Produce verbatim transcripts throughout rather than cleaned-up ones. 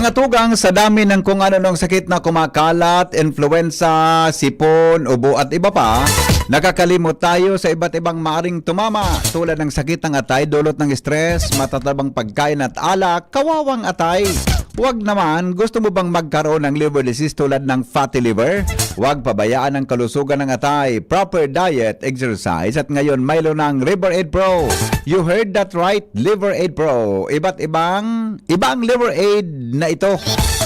Mga tugang, sa dami ng kung ano-anong sakit na kumakalat, influenza, sipon, ubo at iba pa, nakakalimot tayo sa iba't ibang maaring tumama, tulad ng sakit ng atay, dulot ng stress, matatabang pagkain at alak, kawawang atay. Wag naman, gusto mo bang magkaroon ng liver disease tulad ng fatty liver? Huwag pabayaan ang kalusugan ng atay, proper diet, exercise, at ngayon mayroon ng Liver Aid Pro. You heard that right, Liver Aid Pro. Iba't ibang, iba ang Liver Aid na ito.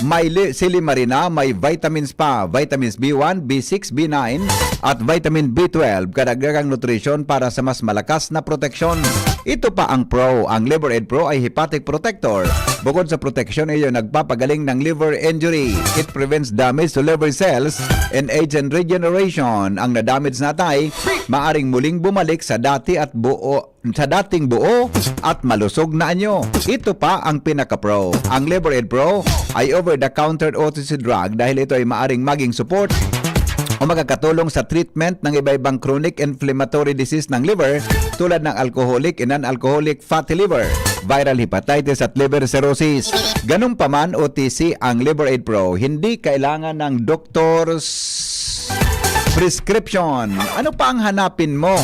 May li- silimarina, may vitamins pa, vitamins B one, B six, B nine, at vitamin B twelve. Kadagdagang nutrisyon para sa mas malakas na proteksyon. Ito pa ang Pro. Ang Liver Aid Pro ay hepatic protector. Bukod sa proteksyon, iyo nagpapagaling ng liver injury. It prevents damage to liver cells and aids in regeneration. Ang nadamage na atay, maaring muling bumalik sa dati at buo sa dating buo at malusog na anyo. Ito pa ang pinaka-pro. Ang Liver Aid Pro ay over-the-counter O T C drug dahil ito ay maaring maging support o makakatulong sa treatment ng iba-ibang chronic inflammatory disease ng liver, tulad ng alcoholic and non-alcoholic fatty liver, viral hepatitis at liver cirrhosis. Ganun pa man, O T C ang Liver Aid Pro, hindi kailangan ng doctor's prescription. Ano pa ang hanapin mo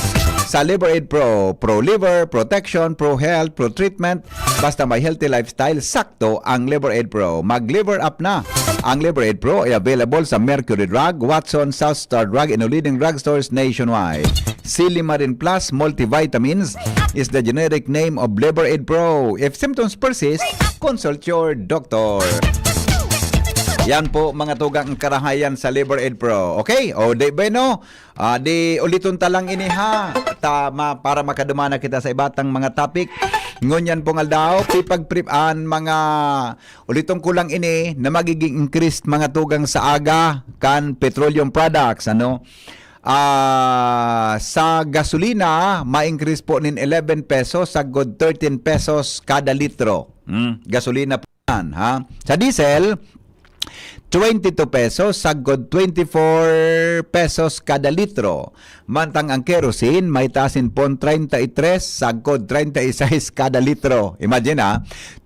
sa Liver Aid Pro? Pro liver, protection, pro health, pro treatment. Basta may healthy lifestyle, sakto ang Liver Aid Pro. Mag-Liver Up na! Ang Liver Aid Pro ay available sa Mercury Drug, Watson, South Star Drug, and leading drugstores nationwide. Silimarin Plus Multivitamins is the generic name of Liver Aid Pro. If symptoms persist, consult your doctor. Yan po, mga tugang, ang karahayan sa Liver Aid Pro. Okay? O, di ba, no? Ah, di uliton ta lang ini, ha? Ta, ma, para makadumana kita sa ibatang mga topic. Ngunyan pong aldaw, pipagpri-, an mga, uliton ko lang ini, na magiging increased, mga tugang, sa aga kan petroleum products, ano? Ah, sa gasolina, ma-increase po nin eleven pesos, sagkod thirteen pesos kada litro. Hmm, gasolina po yan, ha? Sa diesel, twenty-two pesos, sagkod twenty-four pesos kada litro. Mantang ang kerosene, may taas nin pon treinta y tres, sagkod treinta y seis kada litro. Imagine, ha?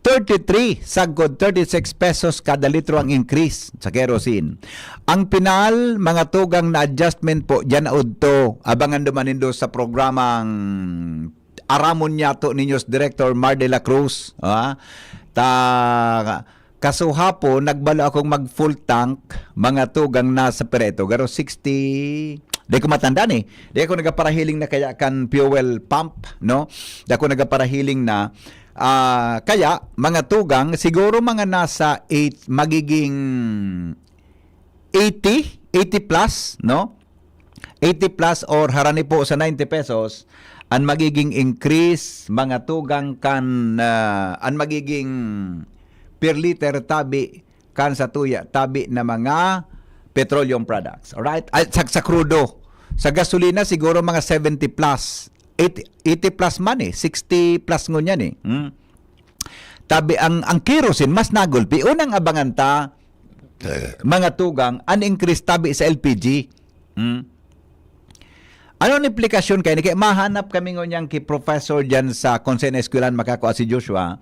Thirty-three, sagkod thirty-six pesos kada litro ang increase sa kerosene. Ang pinal, mga tugang, na adjustment po, diyan na udto. Abangan duman nindo sa programang Aramon Niyato ninyos Director Mar de la Cruz, ha? Ta, kasuhapon, nagbalo akong mag full tank, mga tugang, nasa pira ito, garo sixty, di ko matanda ni. Di ako nagaparahiling na kaya kan fuel pump, no? Di ako nagaparahiling na. Ah, kaya, mga tugang, siguro mga nasa eight, magiging eighty, eighty plus, no? Eighty plus or harani po sa ninety pesos, ang magiging increase, mga tugang, kan, ah, ang magiging per liter tabi kan sa tuya, tabi na mga petroleum products. Alright? Ay, sa, sa krudo. Sa gasolina, siguro mga seventy plus. Eighty, eighty plus man eh. Sixty plus ngunyan eh. Hmm? Tabi ang, ang kerosene, mas nagulpi. Unang abangan ta, mga tugang, an increase tabi sa L P G. Hmm? Ano ang implikasyon kaini? Kaya mahanap kami ngunyan ki professor diyan sa Konsehong Eskwelahan, makakua si Joshua.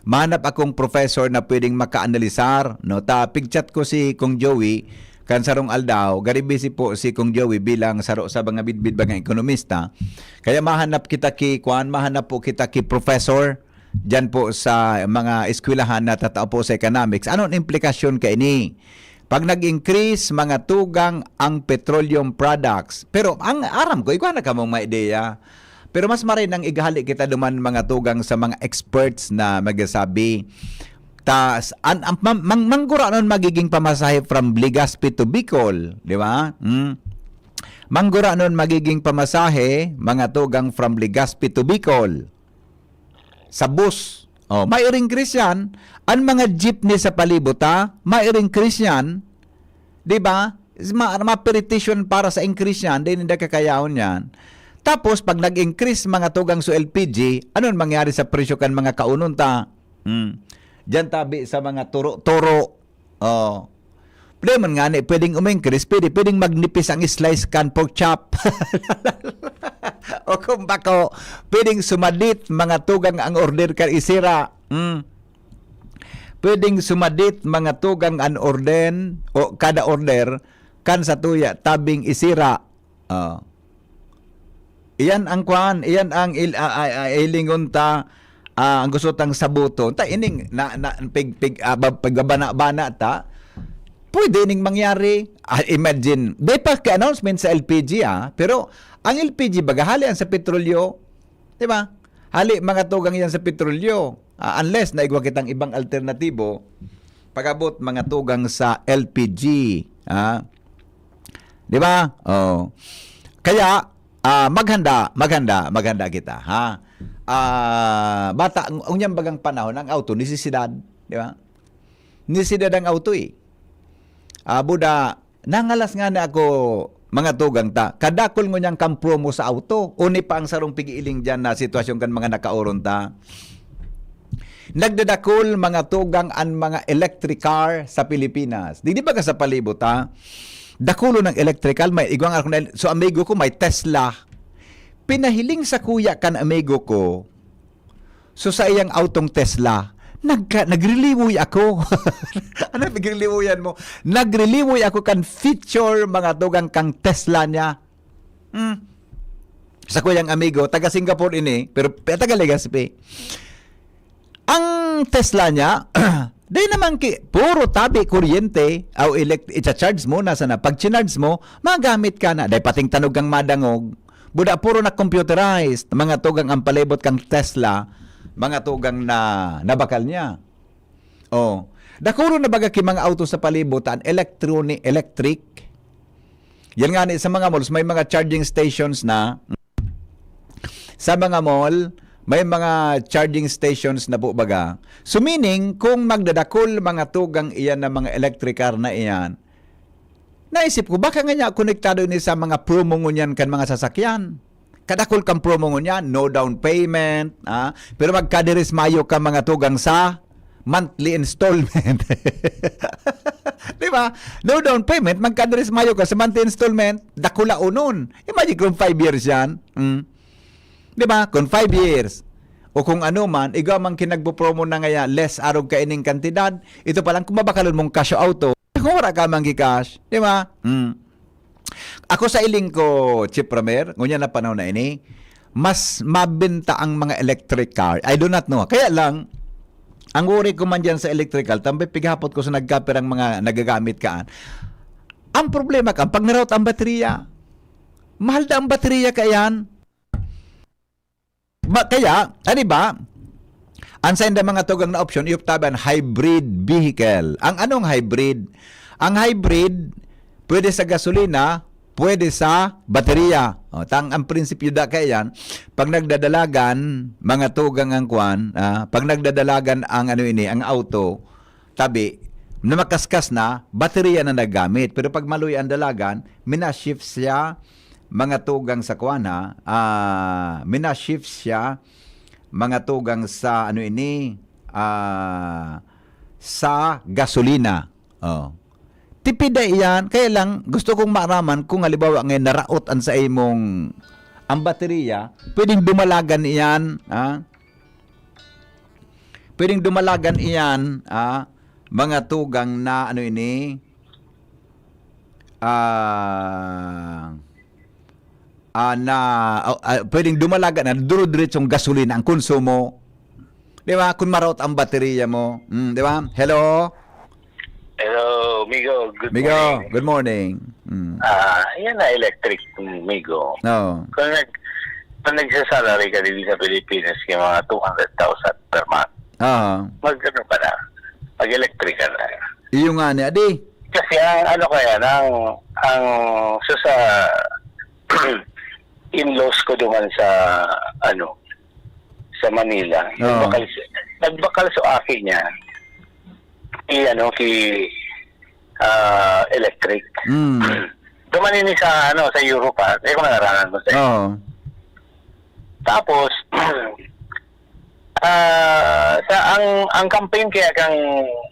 Mahanap akong professor na pwedeng makaanalisar, no? Ta, pigchat ko si Kong Joey, kan sarong aldaw, gari busy po si Kong Joey bilang saro sa mga bidbid mga ekonomista. Kaya mahanap kita ki, kuan, mahanap po kita ki professor diyan po sa mga eskwelahan na tatao po sa economics. Ano ang implikasyon kaini? Pag nag-increase, mga tugang, ang petroleum products. Pero ang aram ko, igwa na kamong may ideya. Pero mas maray nang ighali kita duman, mga tugang, sa mga experts na magsasabi. Tas, an, an, mang, mang, manggura nun magiging pamasahe from Legazpi to Bicol, di ba? Hmm? Manggura nun magiging pamasahe, mga tugang, from Legazpi to Bicol. Sa bus. Oh, may increase yan. Ang mga jeepney sa palibot, ha? May increase yan. Di ba? Ma, ma petition para sa increase yan. Di ninda kakayahon yan. Tapos, pag nag-increase mga tugang sa L P G, ano ang mangyari sa presyo kan mga kaunon ta? Hmm. Diyan tabi sa mga turo-turo. Oh. Pwede man nga ni, pwedeng umingkris, pwede, pwedeng magnipis ang slice kan pork chop. O kung bako, pwedeng sumadit, mga tugang ang order kan isira. Mm. pwedeng sumadit mga tugang an orden o kada order kan satuya tabing isira. Oh. Iyan ang kwan, iyan ang il-, ah, ah, ah, ilingon ta, ah, ang gusto tang sabuton. Ta ining na, na, pig, pig, ah, ba-, pagbabana-bana ta, pwede ning mangyari. Ah, imagine, di pa ki-announcement sa L P G, ah, pero ang L P G baga hali yan sa petrolyo, di ba? Hali mga tugang yan sa petrolyo, ah, unless naigwa kitang ibang alternatibo, pag-abot mga tugang sa L P G, ah. Di ba? Oh. Kaya, ah, maghanda, maghanda, maghanda kita, ha? Ah, bata, ang, ang unyang bagang panahon, ang auto, nisisidad, di ba? Nisisidad ang auto, eh. Ah, buda, nangalas nga na ako, mga tugang ta. Kadakol ngunyan kan promo sa auto. Uni pa ang sarong pig-iiling diyan na sitwasyon kan mga nakaoron ta. Nagdadakol mga tugang an mga electric car sa Pilipinas. Di, di ba ka sa palibot, ha? Dakulo ng electrical, may igwang ako na, so amigo ko may Tesla. Pinahiling sa kuya kan amigo ko, so sa iyang autong Tesla, nagka, nagriliwoy ako. Ano nagriliwoyan mo? Nagriliwoy ako kan feature mga tugang kang Tesla niya. Hmm. Sa kuyang amigo, taga Singapore ini, pero pe-, taga Legazpi. Ang Tesla niya, di naman ki-, puro tabi kuryente, o elect-, icha-charge mo, nasa na, pag chinarge mo, magamit ka na. Dahil pating tanog kang madangog. Buda, puro na computerized, mga tugang ang palibot kang Tesla, mga tugang na nabakal niya. Oh. Dakuro na baga ki mga auto sa palibot, an electronic, electric. Yan nga ni, sa mga malls, may mga charging stations na. Sa mga mall, may mga charging stations na po baga. So meaning, kung magdadakol mga tugang iyan na mga electric car na iyan, naisip ko, baka nga niya konektado ini sa mga promo ngunyan kan mga sasakyan. Kadakol kang promo ngunyan, no down payment, ah, pero magkadiris mayo ka mga tugang sa monthly installment. Di ba? No down payment, magkadiris mayo ka sa monthly installment, dakula unon. Imagine kung five years yan. Mm. Di ba? Kung five years, o kung ano man, igwa man kinagpo-promo na ngaya, less arog kaining kantidad, ito pa lang, kung mabakalon mong cash o auto, kung wala ka man cash, di ba? Mm. Ako sa iling ko, Chief Ramer, ngunyan na panahon na ini, mas mabenta ang mga electric car. I do not know. Kaya lang, ang worry ko man dyan sa electrical, tambay pighapot ko sa nagkapirang mga nagagamit kaan. Ang problema ka, pag naraot ang baterya, mahal na ang baterya kaya yan. Ba, kaya, ano ba? Ang sainda mga tugang na opsyon, iuptaban hybrid vehicle. Ang anong hybrid? Ang hybrid, pwede sa gasolina, pwede sa baterya. O, tang, ang prinsipyo da kaya yan, pag nagdadalagan, mga tugang ang kwan, ah, pag nagdadalagan ang ano ini, ang auto, tabi, na makaskas na, baterya na nagamit. Pero pag maluya ang dalagan, minashift siya, mga tugang sa kwan, ha, ah, minashift siya, mga tugang sa ano ini, ah, sa gasolina. Oh. Tipid na iyan, kaya lang gusto kong maaraman kung halimbawa ngayon naraot an sa imong ang baterya, pwedeng dumalagan iyan, ha? Pwedeng dumalagan iyan, ah, mga tugang na ano ini, ah, ah, na, ah, ah, pwedeng dumalagan na duro-diretsong gasolina ang konsumo. Di ba? Kung maraot ang baterya mo. Mm, di ba? Hello? Hello, Migo. Good Migo, morning. Good morning. Mm. Ah, yan na electric, Migo. Oo. Kung nag-, kung nagsasalary ka din sa Pilipinas, yung mga two hundred thousand per month, Oo. mag-ano ka na? Mag-electric ka na. Iyo nga ni, adi. Kasi ang ano kaya, ang, ang, so sa in-laws ko duman sa, ano, sa Manila, Oo. nagbakal, nagbakal sa aki niya, i-, ano, ki, ah, electric. Mm. Duman ini sa, ano, sa Europa. Eh, kung nangaranan ko sa Oo. Tapos, ah, sa, ang, ang campaign kaya kang,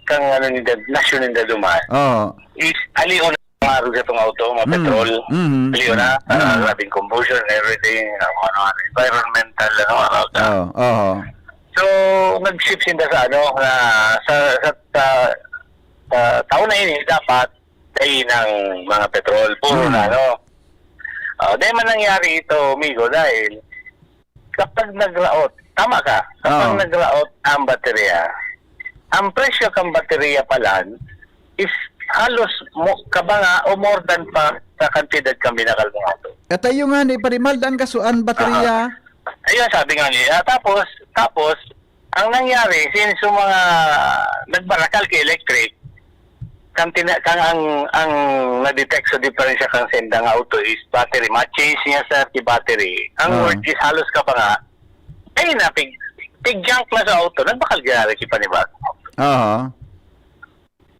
kang, ano, ninda, nasyon ninda duman Oo. is alion ang arog sa tong auto, mga Mm. petrol. Mm. Alion na, Mm. ah, grabing combustion, everything, ano, ano, ano, environmental, ano, ano, ano. Oo. Oo. So, nag-shift sinda sa ano, na sa, sa, sa, sa taon na ini, dapat dai nang mga petrol, puro Hmm. na ano. Ah, dai man nangyari ito, Migo, dahil kapag nagraot, tama ka, kapag Ah. nagraot ang baterya, ang presyo kang baterya pala is halos mo, kabanga o more than pa sa kantidad kang binakal mong auto. At ayun nga, ni Parimal, ang kaso, ang baterya. Aha. Ayun, sabi nga nila. Tapos, tapos, ang nangyari, since yung mga nagbarakal kay electric, kang tina-, kang ang, ang na-detect sa diferensya kang sendang auto is battery. Ma-change niya sa battery. Ang Ah. word is halos ka pa nga, ay na, pig, pig-junk na sa auto, nagbakal gayari si panibago. Aha.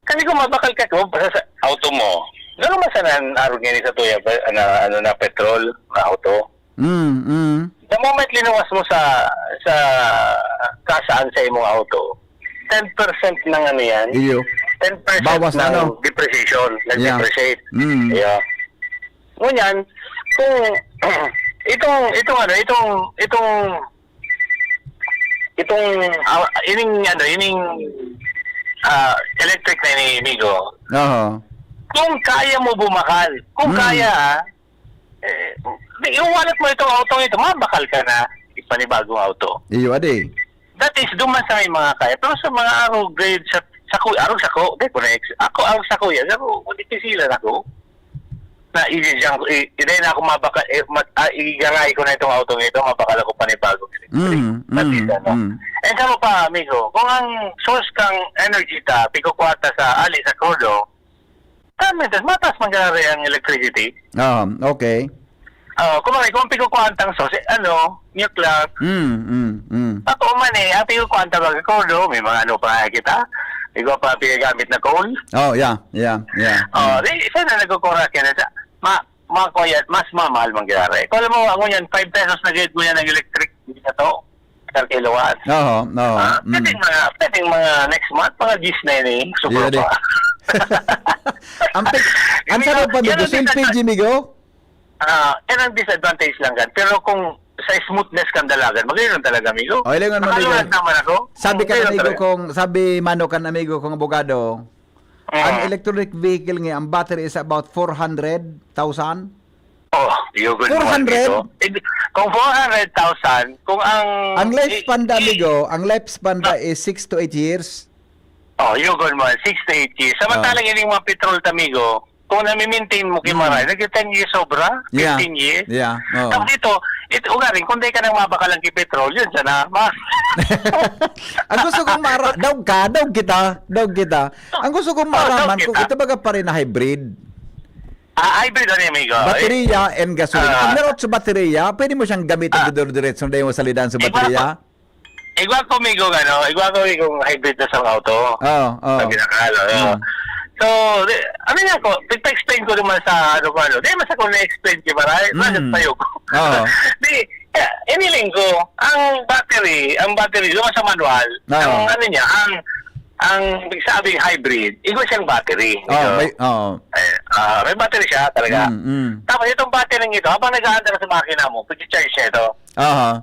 Kasi kung mabakal ka, kung basta sa auto mo, garo man sana ang arog ngayon sa tuya, ba, ano, ano na, petrol na auto. Mm, mm. The moment linuwas mo sa, sa kasaan sa imong auto, ten percent ng ano yan, Iyo. ten percent Bawas ng ano? depreciation, Yeah. nag-depreciate. Mm. Yeah. Ngunyan, kung itong, itong ano, itong, itong, itong, ah, ining, ano, ining, ah, electric na ini, Migo. Aha. Kung kaya mo bumakal, kung Hmm. kaya, ah, eh, di, iwalat mo itong autong ito, mabakal ka na, ipanibagong auto. Iyo, adi. That is, duman sa may mga kaya. Pero sa mga arog grade sa, sa ku-, arog sa ku-, di ko na ex-, ako, arog sa kuya, sa ku-, dipisilan ako. Na i-junk, i-, i-, dai na ako mabaka-, eh, mat-, ah, igangay ko na itong auto nito, mabakal ako panibago. Mm, That is, mm, ano. mm. And sa mo pa, amigo, kung ang source kang energy ta, pigkukuha ta sa ali sa krudo, ah, minsan, mataas man gari ang electricity. Ah, okay. Oh, kumbaga, kung pigkukuhaan tang source, eh, ano, nuclear. Mm, mm, mm. Ako man eh, ang pigkukuhaan ta baga krudo, may mga ano pa nga kita. Ikaw pa pinagamit na coal. Oh, yeah, yeah, yeah. Oh, Mm. di, isa na nagkukura ka na sa, ma-, makuya, mas mamahal mangyari. Kung alam mo, ako yan, five pesos na gayud mo yan ang electric sa to, per kilowatt. Oo, oo, Ah, mm. pwedeng mga, pwedeng mga next month, mga diyes na yun eh. Sobra Iya, di. pa. Ang pig-, ang Hindi sarap ko, pa, yan Migo, ang sa L P G, disadvan-, Migo? ah, yan ang disadvantage lang kan. Pero kung sa smoothness kang dalagan, magayon lang talaga, Migo. O, ilingon mo, Migo. Nakaluwas naman ako. Sabi ka, Magayon lang amigo, talaga. kung, sabi mano kan amigo kong abogado, Mm. ang electronic vehicle nga, ang battery is about four hundred thousand? Oh, yun, good Four hundred? morning, Migo. Eh, kung four hundred thousand, kung ang Ang lifespan da, i-, i-, amigo, ang lifespan da Ah. is six to eight years. Oh, yun, good morning. Six to eight years. Samantalang Ah. ining mga petrol, amigo, kung nami-maintain mo, kay Mm. maray, nag-ten years sobra, Yeah. fifteen years. Yeah. Oo. Tapos ito, it-, ugaring, kung di ka nang mabakalan kay petrol, yun, sana, ma- Ang gusto kong mara-, daog ka, daog kita, daog kita. Ang gusto kong Oh, daog maraman kung kita. ito baga pa rin na hybrid. Ah, hybrid, ano, amigo? Eh, Baterya and gasolina. Ah. Pag narot sa baterya, pwede mo siyang gamitin Ah. didor-diretso, dahil mo salidan sa Iba baterya? pa. Igwa ko, migo, ano, igwa ko, migo, hybrid na sa auto. Oo, oo. Sa binakal, oo. Mm. So, di, ano niya ko, pagpa-explain ko naman sa, ano ko, ano, di, mas ako na-explain, di ba, right? Mm. Bakit tayo ko? Oo. Di, kaya, iniling ko, ang battery, ang battery, doon sa manual, Oo. ang ano niya, ang, ang sabing hybrid, igwa siyang battery. Oo, Ito. may, oo. Eh, ah, may battery siya talaga. Mm, mm. Tapos itong battery nito, habang nag-aandar sa makina mo, pag-charge siya ito. Aha.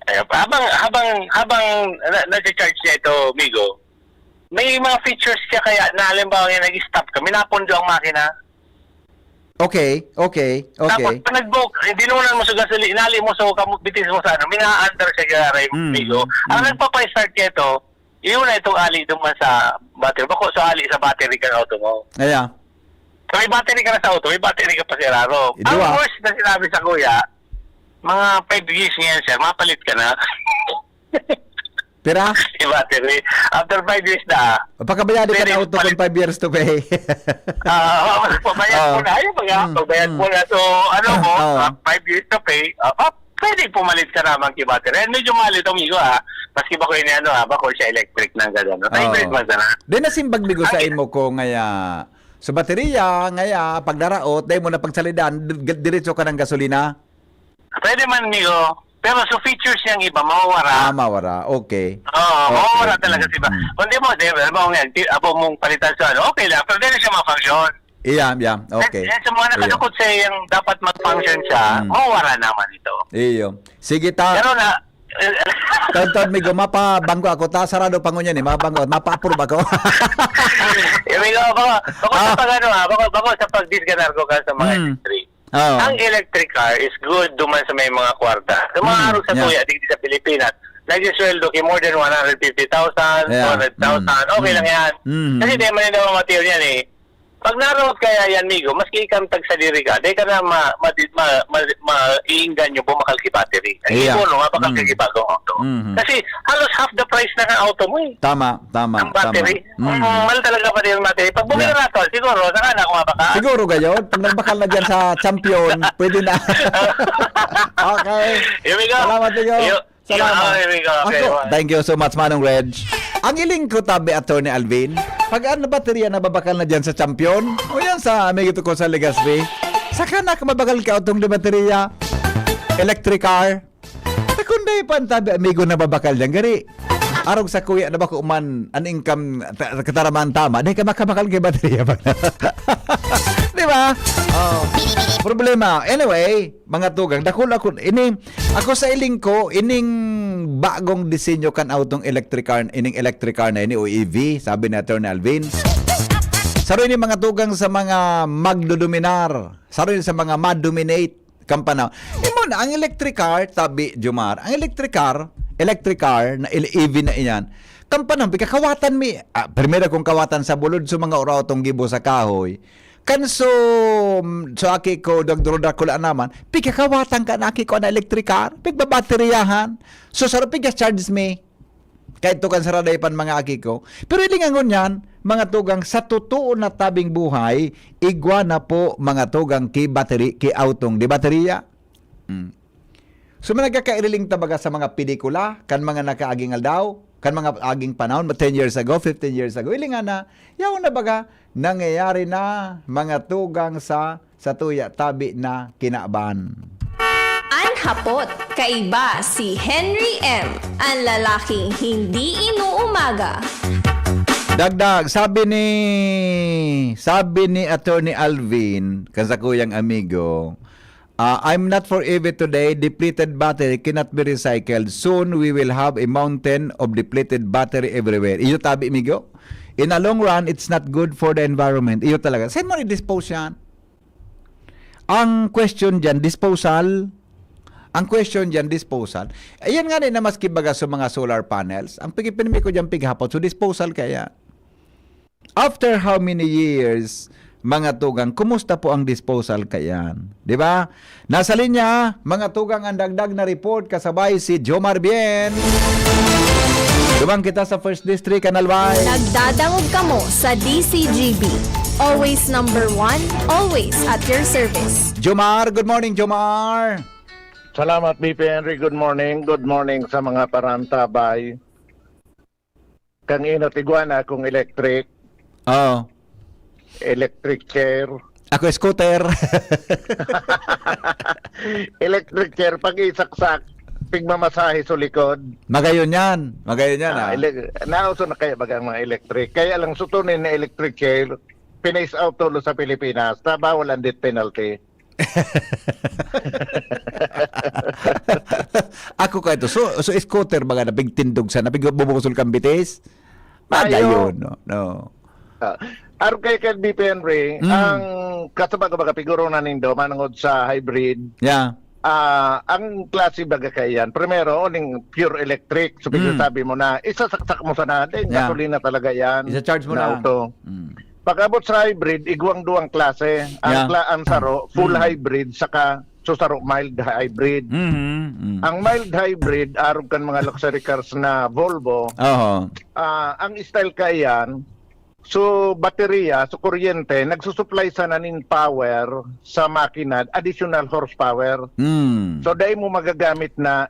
Eh, habang, habang, habang na, nag-charge niya ito, Migo, may mga features siya kaya na halimbawa nga nag-stop ka, minapondo ang makina. Okay, okay, okay. Tapos pag nag-, eh, dinunan mo sa gasolina, inali mo sa kamu-, bitis mo sa ano, minaandar siya kaya, Mm, Migo. Ang mm. nagpapa-start niya ito, yun na itong ali duman sa battery. Bako sa ali sa battery ka ng auto mo. Aya. So, may battery ka na sa auto, may battery ka pa sa iraro. Idua. Ang worst na sinabi sa kuya, mga five years ngayon, sir, mapalit ka na. Pira? Yung battery. After five years na, Pakabayadi ka Pwede na auto pa rin. Kung five years to pay. Ah, oo, pagbayad Ah. mo na. Ayun, pag-, Mm, pagbayad mm. mo na. So, ano mo, Ah. ah, five years to pay, ah, ah, pwede pumalit ka naman kay battery. And medyo mahal ito, amigo, ah. Maski ba ko ini, ano, ah, ba ko siya electric ng gano'n, no? Oo. Hybrid man sana. Di nasimbag, migo, sa Ang imo ko ngaya, sa baterya, ngaya, pag naraot, dahil mo na pagsalidan, di-, diretso ka ng gasolina? Pwede man, migo. Pero sa features niyang iba, mawawara. Ah, mawara. Okay. Oo, Okay. mawawara talaga Mm, sa iba. mm. Kundi mo, di ba, alam mo nga, di, abo mong palitan sa ano, okay lang. Pero di na siya ma-function. Iya, iya. Okay. Yan, yan sa mga Iya. nakadukot sa iyang dapat mag-function siya, Mm. mawawara naman ito. Iyo. Sige ta. Pero na, Taon-taon, migo, mapabangko ako. Ta, sarado pa ngunyan eh. Mapabangko, mapa-approve ako. Yung migo, bako, bako sa pag ano ha, bako, bako sa pag-disganar ko ka sa mga Mm. electric. Oh. Ang electric car is good duman sa may mga kwarta. Sa mga Mm, arog sa yeah. kuya, digdi sa Pilipinas, nagsusweldo ki more than one hundred fifty thousand, Yeah. two hundred thousand, Mm. okay Mm. Mm. Kasi di man yung mga material yan eh. Pag naroon kaya yan, migo, maski ikang tagsadiri ka, di ka na ma, ma, ma, ma, maiinggan yung bumakal ki battery. Ang Yeah. ibono nga, bakal Mm. ka ki bagong auto. Mhm. Kasi halos half the price na ng auto mo eh. Tama, tama, Ang battery. tama. Mm. Mm, mahal talaga pati yung battery. Pag bumili Yeah. na ito, siguro, saka na ako mabakal. Siguro gayon, pag nagbakal na dyan sa champion, pwede na. Okay. Here we go. Salamat, migo. Yo- Salamat. Yo, here we go. Okay, Ako, bye. Thank you so much, Manong Reg. Ang iling ko tabi, Attorney Alvin, pag ang baterya nababakal na dyan sa champion, o yan sa amigo ko sa Legazpi, saka na ka mabakal ka otong di baterya, electric car. Takunday pa ang tabi, amigo, nababakal dyan. Gari, arog sa kuya na bako man, an income, ta- kataraman tama, dahil ka makabakal kay baterya ba? Di ba? Oh. Problema. Anyway, mga tugang, dakul ako, ini, ako sa iling ko, ining bagong disenyo kan autong electric car, ining electric car na ini o E V, sabi ni Attorney Alvin. Saro ini mga tugang sa mga magdodominar, saro ini sa mga ma-dominate kan panahon. Imo na, ang electric car, tabi, Jomar, ang electric car, electric car na ele- E V na iyan, kan panahon, pikakawatan mi, ah, primero kong kawatan sa bulod sa mga uraw tong gibo sa kahoy, kan so, so aki ko, Dagdro Dracula naman, pikakawatan ka na aki ko na electric car, pigbabateryahan. So, saro piga-charge mi. Kahit to kan saraday pan mga aki ko. Pero ilingangon yan, mga tugang, sa totoo na tabing buhay, igwa na po, mga tugang, ki battery, ki autong di baterya. Mm. So, may nagkakairiling tabaga sa mga pelikula, kan mga nakaaging aldaw, kan mga aging panahon, ten years ago, fifteen years ago, ilingan na, yaon na baga, nangyayari na, mga tugang sa, sa tuya tabi na kinaban. An hapot, kaiba si Henry M, an lalaking hindi inuumaga. Dagdag, sabi ni, sabi ni Attorney Alvin, kan sakuyang amigo, ah, "I'm not for E V today, depleted battery cannot be recycled. Soon, we will have a mountain of depleted battery everywhere." Iyo tabi, amigo. In a long run, it's not good for the environment. Iyo talaga. Saan mo i-dispose yan? Ang question dyan, disposal. Ang question dyan, disposal. Ayan nga na maski baga sa mga solar panels. Ang pigipinmi ko dyan, pighapot. So, disposal kaya. After how many years, mga tugang, kumusta po ang disposal kayan? Di ba? Nasa linya, mga tugang, ang dagdag na report kasabay si Jomar Bien. Dumang kita sa First District, Canal Bay. Nagdadangog kamo sa D C G B. Always number one, always at your service. Jomar, good morning, Jomar. Salamat, B P Henry. Good morning. Good morning sa mga parantabay. Kang ino tigwana akong electric, Oh, electric chair. Ako scooter. Electric chair, pag isaksak, pigmamasahe sa likod. Magayon yan. Magayon yan, ah. Ah, ele- nauso na kaya baga ang mga electric. Kaya lang sutunin na electric chair, pinace out tulo sa Pilipinas, na bawal ang death penalty. Ako ka ito. So, so scooter, mga napigtindog sa, napigbubusol kang bitis? Ayo. Magayon, no? No. Ah, Arog kay Kel B P Henry, Mm. ang kasabag-baga piguro na nindo, manangod sa hybrid, Yeah. ah, ang klase baga kaiyan. Primero, uning pure electric. So, Mm. sabi mo na, isasaksak mo sana, then Yeah. gasolina talaga yan. Isa-charge mo na na. Auto. Mm. Pag-abot sa hybrid, igwang duwang klase. Ang, Yeah. kla- ang saro, full Mm. hybrid, saka so saro mild hybrid. Mhm. Mm. Ang mild hybrid, arog kan mga luxury cars na Volvo, Oho. ah, ang style kaiyan, so baterya, so kuryente, nagsusupply sana nin power sa makina, additional horsepower. Mm. So dai mo magagamit na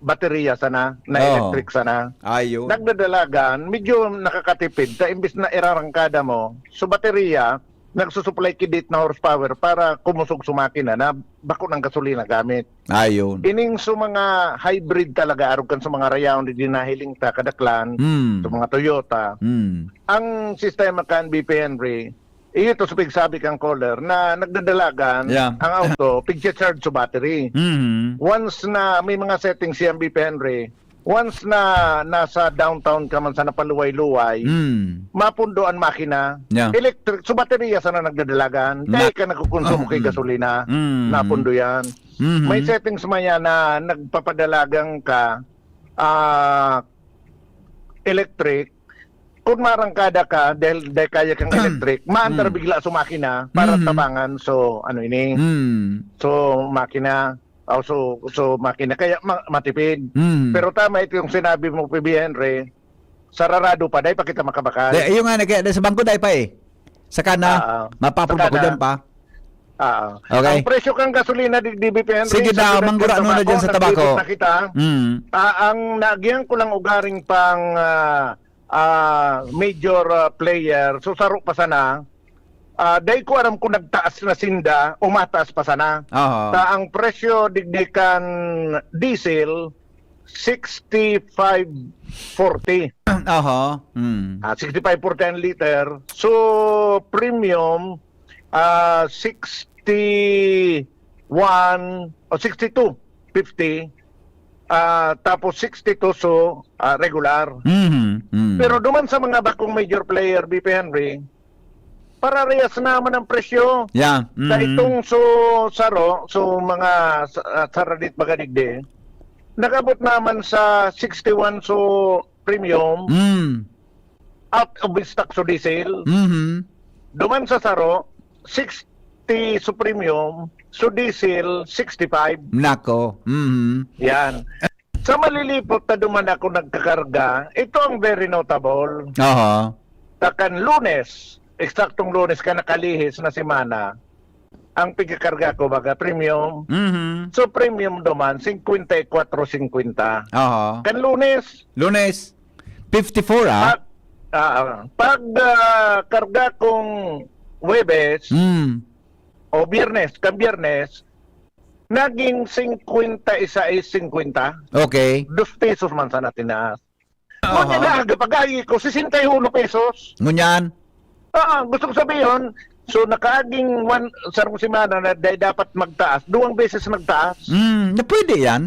baterya sana, na Oo. electric sana. Ayun. Nagdadalagan, medyo nakakatipid. Ta imbis na irarangkada mo, so baterya, nagsusupply kidit na horsepower para kumusog sa makina na bako ng gasolina gamit. Ayun. Ining sa mga hybrid talaga, arog kan sa mga rayaon di dinahiling ta, kadaklan, Mm. sa mga Toyota, Mm. ang sistema kan B P Henry, Iyo to sa pigsabi kang caller na nagdadalagan Yeah. ang auto, pigcha-charge sa battery. Mhm. Once na may mga settings siyang B P Henry, once na nasa downtown ka man sa napaluway-luway, Mm. mapundo ang makina. Yeah. Electric, so baterya sana nagdadalagan. Na- Kaya ka nagkukonsumo kay Mm. gasolina, Mm. napundo yan. Mhm. May settings man yan na nagpapadalagan ka, ah, electric. Kung marangkada ka, dahil, dahil kaya kang electric, maandar Mm. bigla sa makina para Mhm. tabangan. So, ano ini? Mm. So, makina. Oh, so, so makina. Kaya ma-, matipid. Mm. Pero tama ito yung sinabi mo, P B Henry, sararado pa, dahil pa kita makabakal. Di, ayun nga, nag-, sa bangko dahil pa eh. Saka na, Ah, ah. mapapabako Saka na. dyan pa. Ah, ah. Okay. Ang presyo kang gasolina, di, di B P Henry, Sige sa daw, Pinas, manggura, ano na tabako, dyan sa tabako? naglibot na kita. Mm. Ah, ang nagyan ko lang ugaring pang, ah, ah, major, ah, player, so saro pa sana, ah, dai ko aram kung nagtaas na sinda o mataas pa sana. Aha. Ta ang presyo digdi kan diesel, sixty-five forty. Aha. Mm. Ah, sixty-five forty ang liter. So, premium, ah, sixty-one o sixty-two fifty. Ah, tapos sixty-two so, ah, regular. Mhm. Mm. Pero duman sa mga bakong major player, B P Henry, pararehas naman ang presyo. Yeah. Sa Mhm. itong so saro, so mga sa, ah, saradit baga digdi, nag-abot naman sa sixty-one so premium, Mm. out of stock so diesel. Mhm. Duman sa saro, sixty so premium, so diesel, sixty-five. Nako. Mhm. Yan. Sa malilipot na duman ako nagkakarga, ito ang very notable. Aha. Takan Lunes, eksaktong Lunes ka nakalihis na semana, ang pigkakarga ko baga premium. Mhm. So, premium duman, singkwenta y kwatro singkwenta. Aha. Kan Lunes. Lunes, fifty-four, ah. Pag, ah, pag, ah, karga kong Huwebes Mm. o Biyernes, kan Biyernes, naging singkwenta y sais singkwenta. Okay. Dos pesos man sana tinaas. Aha. Ngunyan na aga pag-ayi ko, sesenta y uno pesos. Ngunyan? Ah, gusto ko sabihin, so nakaaging one, sarong semana na dai dapat magtaas, duwang beses nagtaas. Mm, na pwede yan?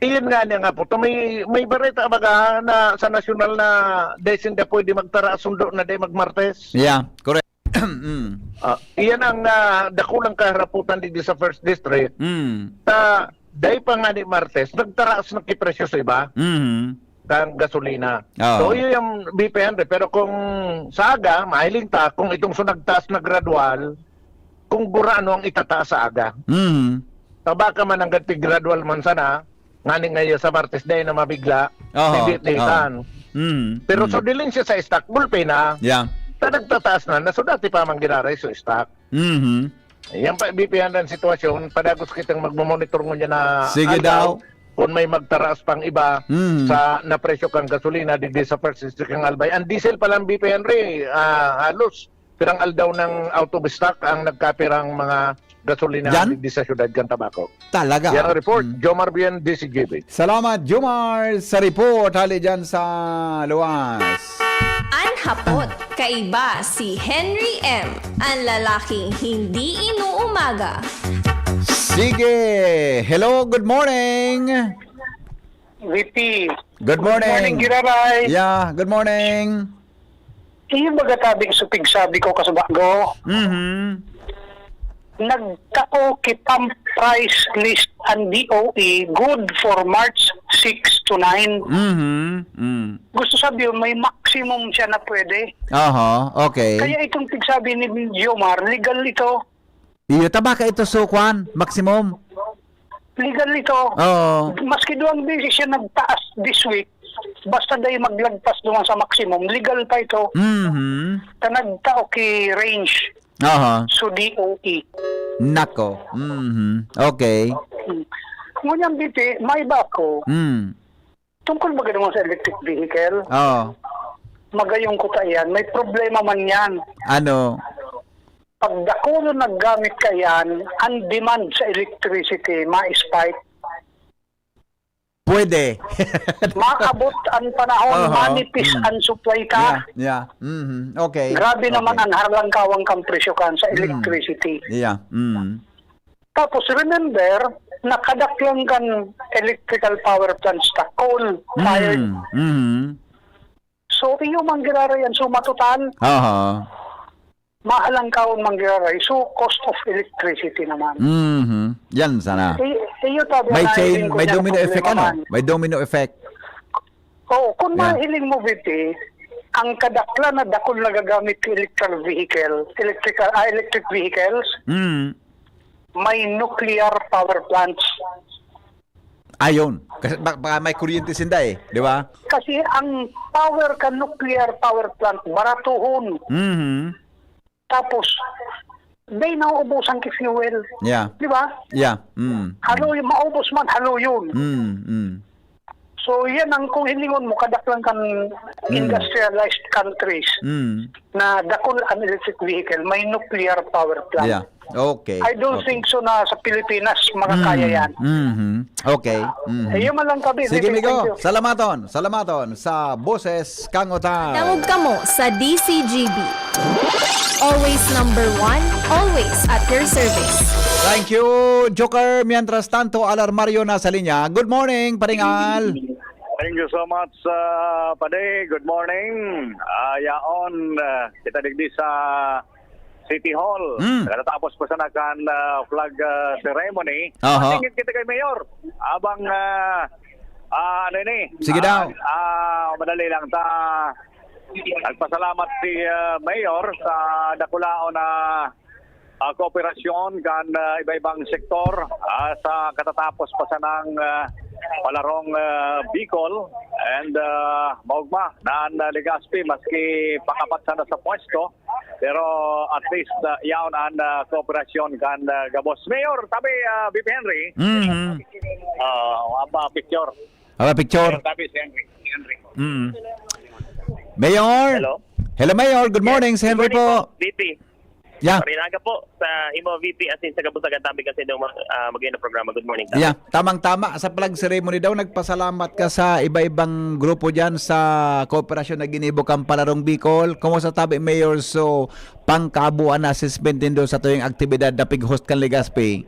Iyon nga niya nga po. To may, may bareta baga na sa nasyonal na dai sinda pwede magtara sundo na dai magmartes. Yeah, correct. Mm. Ah, iyan ang, ah, dakulang kaharaputan digdi sa First District. Mm. Ta, dai pa nga ni Martes, nagtaraas na ki presyo sa iba. Mhm. Kan gasolina. Oo. So, yun yung B P N. Pero kung sa aga, mahiling ta, kung itong so nagtaas na gradual, kung gurano ang itataas sa aga. Mhm. Ta baka man ang ganti gradual man sana, ngani ngayon sa Martes, dahil na mabigla, Oho, pigit-pigitan. oho. Mhm, Pero mhm. so, dilin siya sa stock, gulpe na. Yeah. Ta nagtataas na, na so dati pa man giraray so stock. Mhm. Yan pa, B P N ang sitwasyon, padagos kitang magmamonitor ngunyan na Sige aldaw, daw. kung may magtaraas pang iba Mhm. sa napresyo kang gasolina digdi sa First District kang Albay. Ang diesel pa lang, B P N, Ray, ah, halos pirang aldaw ng out of stock ang nagkapirang mga gasolina Yan? digdi sa siyudad kan Tabaco. Talaga? Yan ang report. Mm. Jomar Bien, D C G B. Salamat, Jomar, sa report. Hali dyan sa luwas. An hapot, kaiba si Henry M, an lalaking hindi inuumaga. Sige. Hello, good morning. V P. Good Good morning. morning, Giraray. Yeah, good morning. Iyo baga tabing supig sabi ko, Kasubago? Mhm. Nagtao ki pump price list ang D O E good for March six to nine. Mhm. Mm. Gusto sabi yun, may maximum siya na pwede. Aha, okay. Kaya itong pigsabi ni Jomar, legal ito. Iyo, tabaka ito, so, kwan, maximum. Legal ito. Oo. Maski duwang beses siya nagtaas this week, basta dai maglagpas duman sa maximum, legal pa ito. Mhm. Ta nagtao ki range Aha. so D O E. Nako. Mhm. Okay. Hmm. Ngunyan, B P, may iba ako. Mm. Tungkol ba gano'n sa electric vehicle? Oo. Magayong kuta yan. May problema man yan. Ano? Pag dakulon naggamit ka yan, ang demand sa electricity, ma-spike. Pwede. Maabot ang panahon, Aha. manipis Mm. ang supply ka. Yeah, yeah. Mhm. Okay. Grabe naman Okay. ang harlangkawang kang presyo kan sa Mm. electricity. Yeah. Mm. Tapos remember, nakadaklan kan electrical power plants ta, coal fired. Mm. Mhm. So, iyo man giraray ang suma total, Aha. mahalangkawon man giraray. So, cost of electricity naman. Mhm. Yan sana. I- iyo tabi May ang chain, nailing ko may niya domino na effect, problema ano? man. May domino effect. Oo, kung Yeah. mahiling mo, V P, ang kadaklan na dakul nagagamit sa electrical vehicle, electrical, ah, electric vehicles, Mm. may nuclear power plants. Ayun. Kasi ba- baka may kuryente sinda eh, di ba? Kasi ang power ka nuclear power plant, baratuhon. Mhm. Tapos, may nauubusan ki fuel. Yeah. Di ba? Yeah. Mm. Halo yun, maubos man, halo yun. Mm. Mm. So, yan ang kung hilingon mo, kadaklan kan Mm. industrialized countries Mm. na dakul ang electric vehicle, may nuclear power plant. Yeah. Okay. I don't Okay. think so na sa Pilipinas makakaya Mm. yan. Mhm. Okay. Mhm. Eh, yun man lang tabi. Sige, Thank you. amigo. Salamaton. Salamaton sa Boses Kangutan. Dangog kamo sa D C G B. Always number one, always at your service. Thank you, Joker. Mientras tanto, Alarmario nasa linya. Good morning, Paring Al. Thank you so much, uh, Pade. Good morning. Ah, yaon, uh, kita digdi sa City Hall. Mm. Katatapos pa sana kan uh, flag uh, ceremony. Aha. Tingin kita kay Mayor. Abang, uh, ah, ano ini? Sige Ah, daw. Ah, madali lang. Ta, nagpasalamat si uh, Mayor sa dakulaon na ah, kooperasyon kan ah, iba-ibang sektor ah, sa katatapos pa sanang ah, palarong ah, Bicol. And ah, maugma na an ah, Legazpi, maski pangapat sana sa pwesto, pero at least ah, yaon an ah, kooperasyon kan ah, gabos. Mayor, tabi ah, B P Henry, Mhm. ah, apa picture. Apa picture? Tabi si Henry. Si Henry. Mm. Mayor? Hello? Hello, Mayor. Good morning. Si Henry Good morning po. V P. Yeah. Marinaga po sa imo, V P, asin sa kabusagan tabi kasi itong mga uh, mag-iinang programa. Good morning. Tabi. Yeah, tamang-tama sa flag ceremony daw, nagpasalamat ka sa iba-ibang grupo diyan sa kooperasyon na ginibo kan Palarong Bicol. Kumusta tabi, Mayor? So, pangkabuan na assessment nindo sa tuyong aktibidad na pig-host kan Legazpi?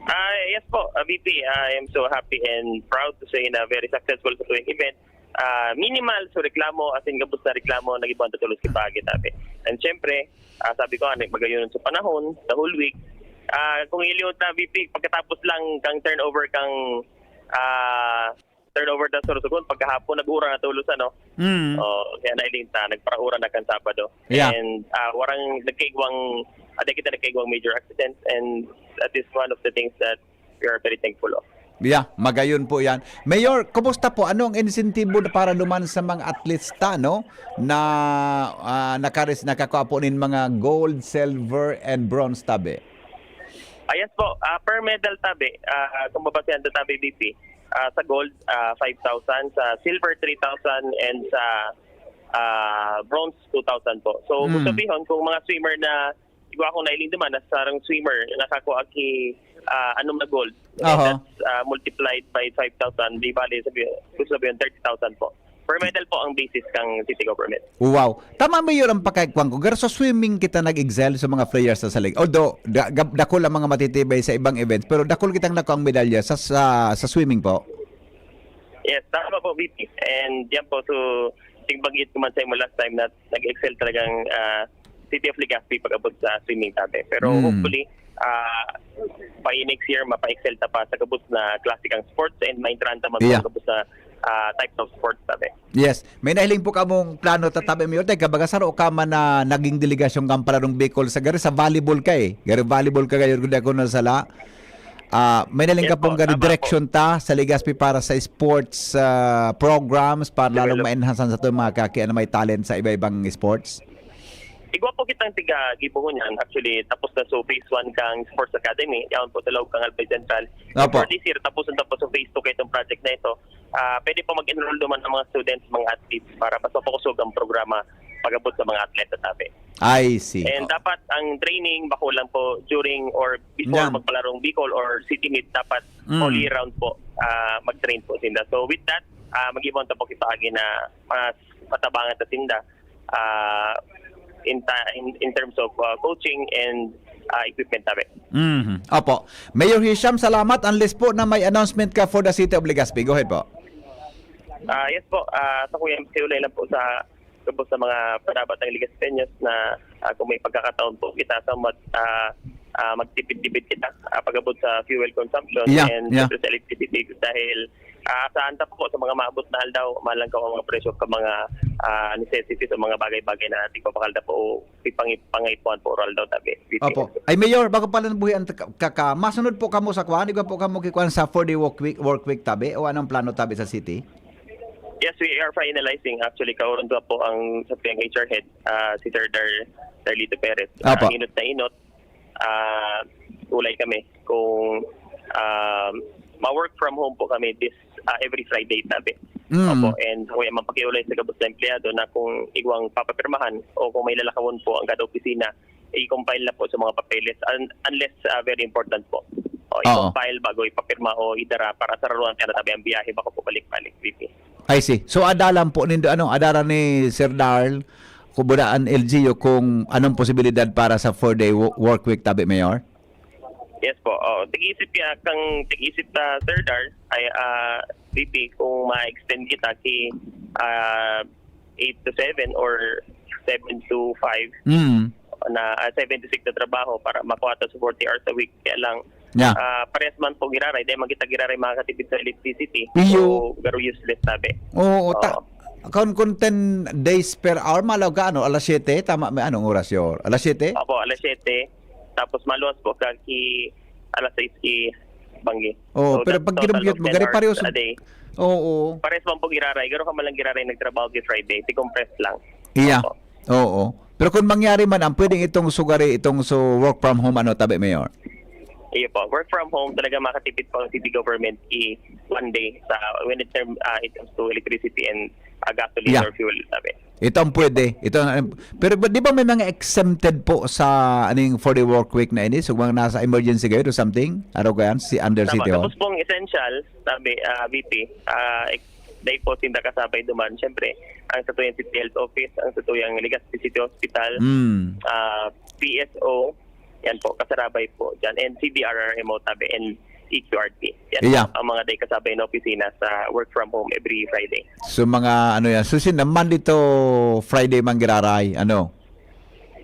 Ah, yes po, uh, V P, I am so happy and proud to say na very successful sa tuwing event. Ah, minimal so reklamo, as in gabos na reklamo, nag-iba ang tutulos ki pagi tabi. And syempre, ah, sabi ko, ano, magayon sa panahon, sa whole week. Ah, kung iliwat na V P, pagkatapos lang kang turnover kang ah, turnover ta sa Sorsogon, pagkahapon nag-uran na tulos ano. Mm. Oh, kaya nailing ta, nagparaura na kan Sabado. Yeah. And ah, warang nagkaigwang, ada kita nagkaigwang major accidents, and that is one of the things that we are very thankful of. Yeah, magayon po yan. Mayor, kumusta po? Ano ang insentibo na para duman sa mga atleta, no? Na ah, nakaris, nakakuha po nin mga gold, silver, and bronze tabi? Ah, yes po, ah, per medal tabi, ah, kung babasehan ta tabi V P, ah, sa gold, ah, five thousand, sa silver, three thousand, and sa ah, bronze, two thousand po. So, Mm. kung sabihin, kung mga swimmer na, igwa akong nailing duman, na sarang swimmer, nakakuha ki, ah, anom na gold. Aha. That's ah, multiplied by five thousand, di bali, sabi, gusto sabihin, thirty thousand po. Per medal po ang basis kang city government. Wow. Tama, Mayor, ang pagkaikuan ko. Pero sa swimming kita nag-excel sa mga players sa salig. Although, da, gab- dakul ang mga matitibay sa ibang events, pero dakul kitang nakuha ang medalya sa, sa, sa swimming po. Yes, tama po, V P. And yan po, so, tingbanggit ko man sa imo last time na nag-excel talagang ah, City of Legazpi pag-abot sa swimming tabi. Pero Mm. hopefully, ah, by next year, mapa-excel ta pa sa gabos na klase kang sports and maintrahan ta man Yeah. po gabos na ah, types of sports tabi. Yes. May nahiling po kamong plano tatabi, Mayor. Teka, baga saro ka man na naging delegasyon kang Palarong Bicol sa gari sa volleyball ka eh. Gari volleyball ka ngayon, kung di ako nasala. Ah, may nahiling Yes ka pong po, gari tama po. Direksyon Ta sa Legazpi para sa sports ah, programs para lalong Develop. ma-enhance sa itong mga kaki na may talent sa iba-ibang sports? Igwa po kitang tiga Gibuhon yan. Actually, tapos na so phase one kang Sports Academy. Yaon po sa loob kang Albay Central. Opo. For this year, tapos na tapos ang phase two kaitong project na ito. Ah, pwede po mag-enroll naman ang mga students, mga athletes para mas mapakusog ang programa pag-abot sa mga atleta tabi. I see. And Oo. dapat ang training, bako lang po during or before Yeah. magpalarong Bicol or City Meet, dapat Mm. all year round po, ah, mag-train po sinda. So with that, ah, mag-ibon ta po kita agi na mas matabangan ta sinda, ah, in ta-, in, in terms of, ah, coaching and, ah, equipment tabi. Mhm. Opo. Mayor Hisham, salamat. Unless po na may announcement ka for the City of Legazpi. Go ahead po. Ah, yes po. Ah, sa kuya, siulay lang po sa, sa po sa mga panabat ng Legazpeños na, ah, kung may pagkakataon po kita sa mag-, ah, ah, magtipid-tipid kita, ah, pag-abot sa fuel consumption Yeah, and yeah. sa electricity dahil, ah, saan ta po sa mga maabot na aldaw, malang ka mga presyo ka mga, ah, necessities o mga bagay-bagay na tigpapakal na po o ipang-, pangaipuhan po oral daw tabi. Opo. Ay, Mayor, bago pala buhi ang ka-, kaka-, masunod po kamo sa kwan? Di ba po kamo kikwan sa four-day work week, work week tabi? O anong plano tabi sa city? Yes, we are finalizing. Actually, kaurong pa po ang sa H R head, ah, si Sir Dar-, Darlito Perez. Ah, Apa. inot na inot, ah, ulay kami kung, ah, ma-work from home po kami this, ah, every Friday, tabi. Mm. Opo, and kuya, mapakiulay sa gabos na empleyado na kung igwang papapirmahan o kung may lalakawon po ang kada opisina, i-compile na po sa mga papeles un-, unless, ah, very important po. O, Oo. i-compile bago ipapirma o idara para sa raruan kaya natabi ang biyahe, baka po balik-balik, V P. I see. So, adalan po nindo, ano, adalan ni Sir Darl, kubuda an L G U kung anong posibilidad para sa four-day wo-, work week, tabi, Mayor? Yes po. Oh, tig-isip kaya kang tig-isip na Sir Dar, ay, ah, V P, kung ma-extend kita ki, ah, eight to seven or seven to five Mm. na, ah, seven to six na trabaho para makuha ta sa forty hours a week. Kaya lang, Yeah. ah, parehas man po giraray, dahil man kita giraray makakatipid sa electricity. Iyo. So, garo useless tabi. Oo, ta-, Oo. kun, kun ten days per hour, malaw ka, ano, alas siyete, tama, may anong oras yun? Alas siyete? Opo, alas siyete. Tapos maluwas po ka ki alas sais ki banggi. Oo, So, pero that's pag total ginamit of mo, ten gari hours pareho sa a day. Oo. Pares man po giraray, garo ka man lang giraray nagtrabaho ki Friday, decompress lang. Iya. Opo. Oo. Pero kung mangyari man, ang pwedeng itong sugari, itong so work from home, ano, tabi, Mayor? Iyo po. Work from home, talaga makatipid po ang city government i one day sa, when it term, ah, it comes to electricity and, ah, gasoline Yeah. or fuel, tabi. Ito ang pwede. Ito ang, pero ba, di ba may mga exempted po sa, aning, for the work week na ini? So, mga nasa emergency kayo or something? Araw ko yan, si under Tama. City Hall? Tapos pong essential, sabi, ah, V P, ah, ex-, dahil po sinda kasabay duman, siyempre, ang sa tuyang City Health Office, ang sa tuyang Legazpi City Hospital, Mm. ah, P S O, yan po, kasarabay po dyan, and C D R R M O tabi, and E Q R T. Yan Iya. po ang mga day kasabay na opisina sa work from home every Friday. So, mga ano yan, so, sinda Monday to Friday man giraray, ano?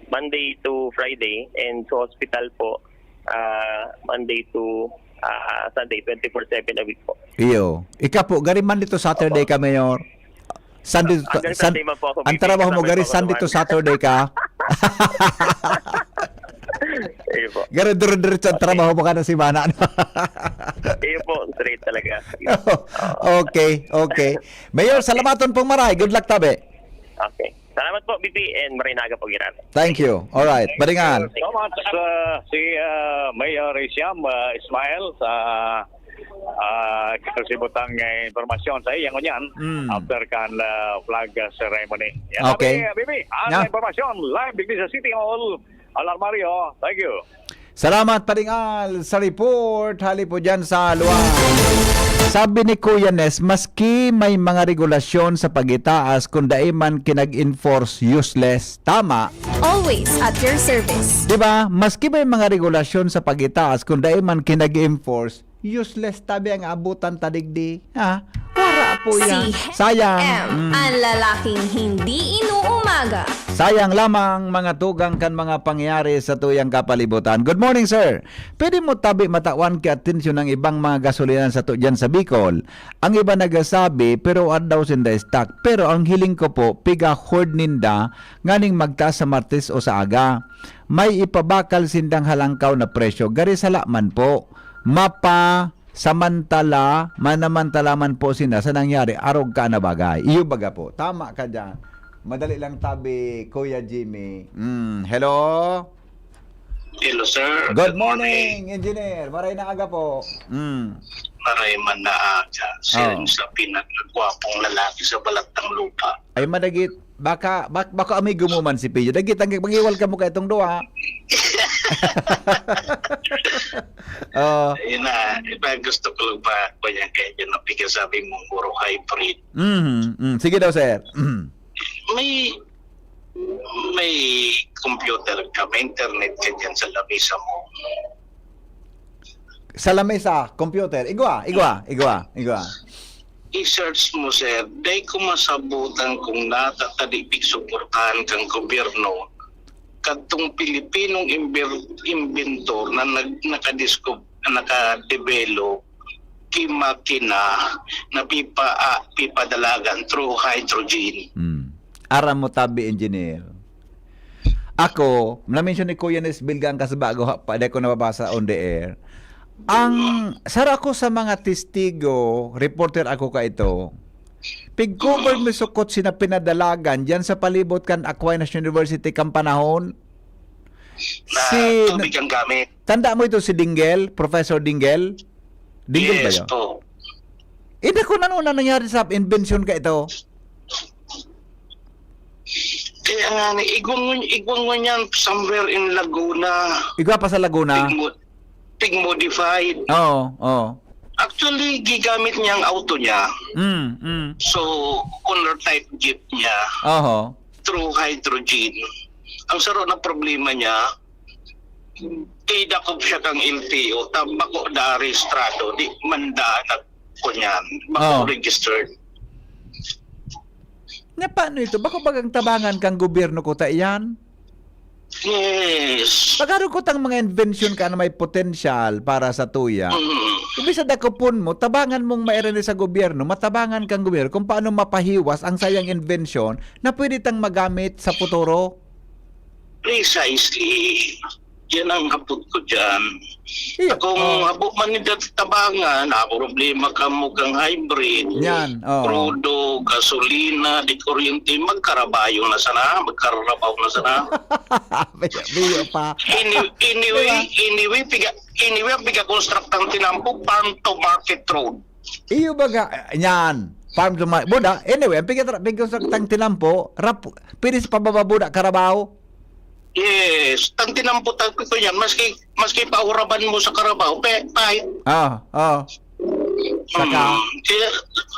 Monday to Friday, and sa hospital po, ah, Monday to, ah, Sunday, twenty-four seven a week po. Iyo. Ika po, gari Monday to Saturday Opo. ka, Mayor? Sunday to, Hanggang Sun-, Sunday man po ako ang bibigyan trabaho mo, kasabay gari po ako Sunday to naman. Saturday ka? Iyo po. Gari dire-diretso ang Okay. trabaho mo kada semana, ano? Iyo po, straight talaga. Okay, okay. Mayor, Okay. salamaton pong maray. Good luck, tabi. Okay. Salamat po, V P, and maray na aga po, Giran. Thank you. All right. Paringan. So much, uh, si, uh, Mayor Hisham, uh, Ismail, sa, uh, kasibutang, eh, impormasyon sa iyang ngunyan Mm. after kan, uh, flag, uh, ceremony. Yan, Okay. sabi, uh, V P, ang Yeah. impormasyon live digdi sa City Hall, Alarmario. Thank you. Salamat, Paringal, sa report. Hali po dyan sa Luwag. Sabi ni Kuya Nes, maski may mga regulasyon sa pagitaas, kung dai man kinag-enforce, useless. Tama. Always at your service. Di ba? Maski may mga regulasyon sa pagitaas, kung dai man kinag-enforce, useless tabi ang abutan ta digdi. Ha? Wara po yan. Si Sayang. M, Mm. ang lalaking hindi inuumaga. Sayang lamang mga tugang kan mga pangyayari sa tuyang kapalibutan. Good morning, sir. Pwede mo tabi matawan ki atensyon ang ibang mga gasolinan sato dyan sa Bicol. Ang iba nagasabi, pero wala daw sinda stock. Pero ang hiling ko po, piga-hoard ninda nganing magtaas sa Martes o sa aga. May ipabakal sindang halangkaw na presyo. Gari sala man po. Mapa samantala, manamantala man po sinda sa nangyari, arog ka na bagay. Iyo baga po. Tama ka dyan. Madali lang tabi, Kuya Jimmy. Mm, hello? Hello, sir. Good Good morning, morning. Engineer. Maray na aga po. Mm. Maray man na aga, sir, Oh. sa pinakagwapong lalaki sa balat ng lupa. Ay, madagit. Baka, bak-, baka amigo mo man si Pio. Dagit ang mag-iwal ka mo ka itong duwa. Oh. Ayun na, iba gusto ko lang pa, kuya, kaya dyan ang pagkasabi mong puro hybrid. Mhm. Mm. Sige daw, sir. Mhm. May, may computer ka, may internet ka dyan sa lamesa mo. Sa lamesa, computer. Igwa, igwa, igwa, igwa. I-search mo, sir. Dai ko masabutan kung nata ta di pigsuportahan kan gobyerno kadtong Pilipinong imber-, inventor na nag-, nakadiscover, nakadevelop ki makina na pipa-, ah, pipadalagan through hydrogen. Hmm. Aram mo tabi, engineer. Ako, na-mention ni Kuya Nes Bilga ang kasabago, ha, pa, di ko nababasa on the air. Ang, saro ako sa mga testigo, reporter ako ka ito, pig-cover mi sukot sina pinadalagan diyan sa palibot kan Aquinas University kan panahon. Na tubig ang gamit. Tanda mo ito si Dinggel, Professor Dinggel? Dinggel ba Yes yun? po. Hindi ko na nangyari sa invention ka ito. Kaya nga, ni igwang, igwang mo niyan somewhere in Laguna. Igwa pa sa Laguna? Pig-mo-, pig-modified. Oo, oo. Actually, gigamit niya ang auto niya. Mm, mm. So, owner type jeep niya Oho. through hydrogen. Ang saro na problema niya, idakop siya kang L T O, tabako da rehistrado, di man da nag-, kunyan, bako Oh. registered. Na paano ito? Bako bagang tabangan kang gobyerno ko ta iyan? Yes. Pagkaro ko tang mga invention ka na may potential para sa tuya. Mm. Ibig sa dakopon mo, tabangan mong mairin sa gobyerno, matabangan kang gobyerno kung paano mapahiwas ang sayang invention na pwede tang magamit sa futuro. Precisely. Yan ang hapot ko dyan. Iya. Kung Oh. habo man nila tabangan, ah, problema ka mo kang hybrid, Yan, oh. crudo, gasolina, di kuryente, magkarabayo na sana, magkarabaw na sana. Biyo, biyo pa. Any-, anyway, Diba? anyway, piga, anyway, ang piga-construct ang tinampo, farm to market road. Iyo baga, yan. Farm to market. Buda, anyway, ang piga-, piga-construct ang tinampo, rap, pwede sa pababa buda, karabaw. Yes, ang tinampo tagpi ko yan, maski, maski pauraban mo sa karabaw, pe, kahit Ah, ah. Saka, Mm, kaya,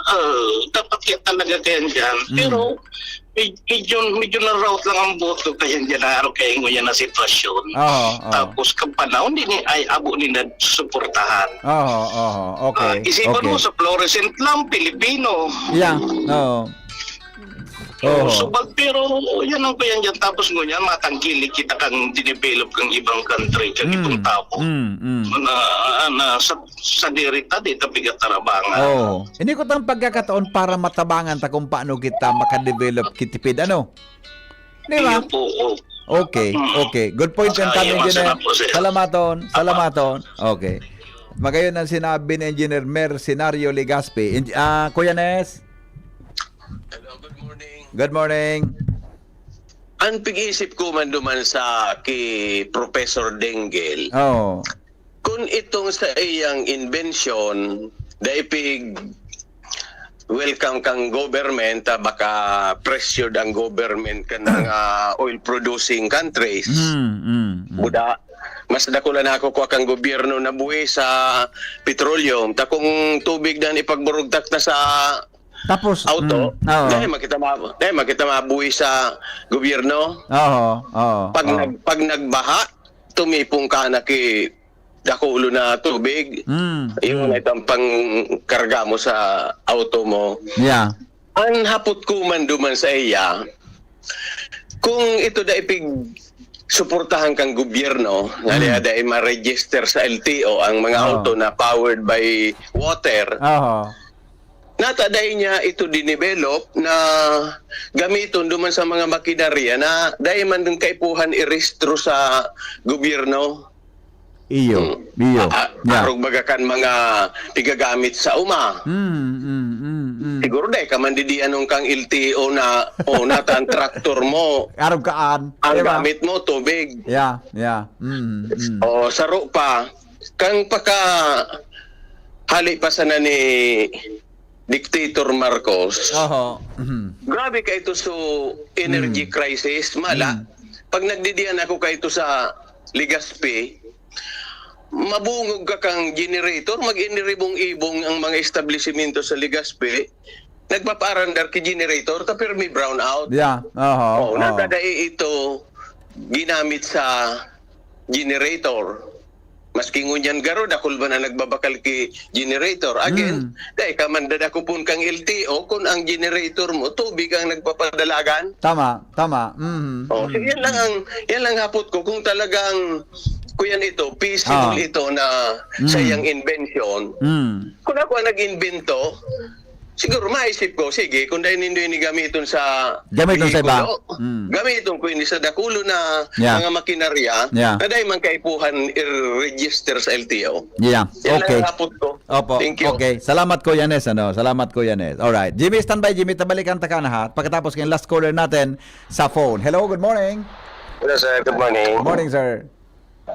uh, dapat kaya talaga kaya dyan. Mm. Pero, med-, medyo, medyo na-route lang ang boto kaya dyan na araw kaya mo yan na sitwasyon. Oo, oo. Tapos, kang panahon, di ni ay abo ni na suportahan. Oo, oo. Okay. Ah, isipan okay. mo sa fluorescent lamp, Pilipino. Yeah, oo. Oo. So, but, pero, yan ang kaya dyan. Tapos ngunyan, matangkilik kita kang dinevelop kang ibang country, kang Mm, ibang tao. mm, mm. Na, na, sa, sa dirita, di ta pigatarabangan. Oo. Hindi ko tang pagkakataon para matabangan ta kung paano kita makadevelop kitipid, ano? Di ba? Iyo po, oh. Okay, Mm. okay. Good point yan, Ay, Engineer. masarap po, sir. Salamaton, salamaton. Okay. Magayon ang sinabi ni Engineer Mercenario Legaspi. Eng-, ah, Kuya Nes? Hello, good morning. Good morning. Ang pag-iisip ko man duman sa ki Professor Dengel, Oh. kung itong sa iyang invention, daipig welcome kang government, ah, baka pressured ang government ka ng ah, oil producing countries. Mm, mm, mm. Buda, mas dakula na ako kung kang gobyerno na buwi sa petroleum. Ta kung tubig na ipagburugtak na sa Tapos, auto, mm, oo. dahil makita ma dahil makita mabuhi sa gobyerno. Oo, oo. Pag oo. nag pag nagbaha, tumipong ka na ki dakulo na tubig. Mm, Yung mm. na itong pangkarga mo sa auto mo. Yeah. Ang hapot ko man duman sa iya, kung ito da ipig suportahan kang gobyerno, nga Mm. niya dahil ma-register sa L T O ang mga Oo. auto na powered by water, Oo. nata dahil niya ito dinevelop na gamiton duman sa mga makinarya na dahil man dun kaipuhan irehistro sa gobyerno. Iyo, iyo. Ah, Yeah. Arog baga kan mga pigagamit sa uma. Mm, mm, mm, mm. Siguro dahil ka man didi anong kang L T O na o na tan traktor mo. Arog kaan. Ang Di ba? Gamit mo, tubig. Yeah, yeah. Mm, mm. O, saro pa. Kang paka hali pa sana ni Dictator Marcos. Oho. Mhm. Grabe ka ito so energy Mm. crisis, mala. Mm. Pag nagdidiyan ako ka ito sa Legazpi, mabungog ka kang generator, mag-iniribong-ibong ang mga establisimento sa Legazpi, nagpapaarandar ki generator, ta pero may brownout. Yeah. Oho. Oo, Oho. nadadai ito ginamit sa generator. Maski ngunyan garo, dakul ba na nagbabakal ki generator? Again, Mm. dai ka man dadakupon kang L T O kung ang generator mo, tubig ang nagpapadalagan. Tama, tama. Mhm. Oh, Mhm. yan lang ang yan lang hapot ko kung talagang kuyan ito, feasible Ah. ito na Mm. sa iyang invention. Mm. Kung ako ang nag-invento, siguro maisip ko, sige, kung dahil nindo ini gamiton sa Gamiton sa iba. vehikulo, Mm. gamiton ko ini sa dakulo na Yeah. mga makinarya Yeah. na dahil man kaipuhan i-register sa L T O. Yeah. Yan Okay. lang hapot ko. Opo. Thank you. Okay. Salamat, Kuya Nes. Ano? Salamat, Kuya Nes. Alright. Jimmy, standby, Jimmy. Tabalikan ta ka na, ha? Pagkatapos kayong last caller natin sa phone. Hello, good morning. Hello, sir. Good morning. Good morning, sir.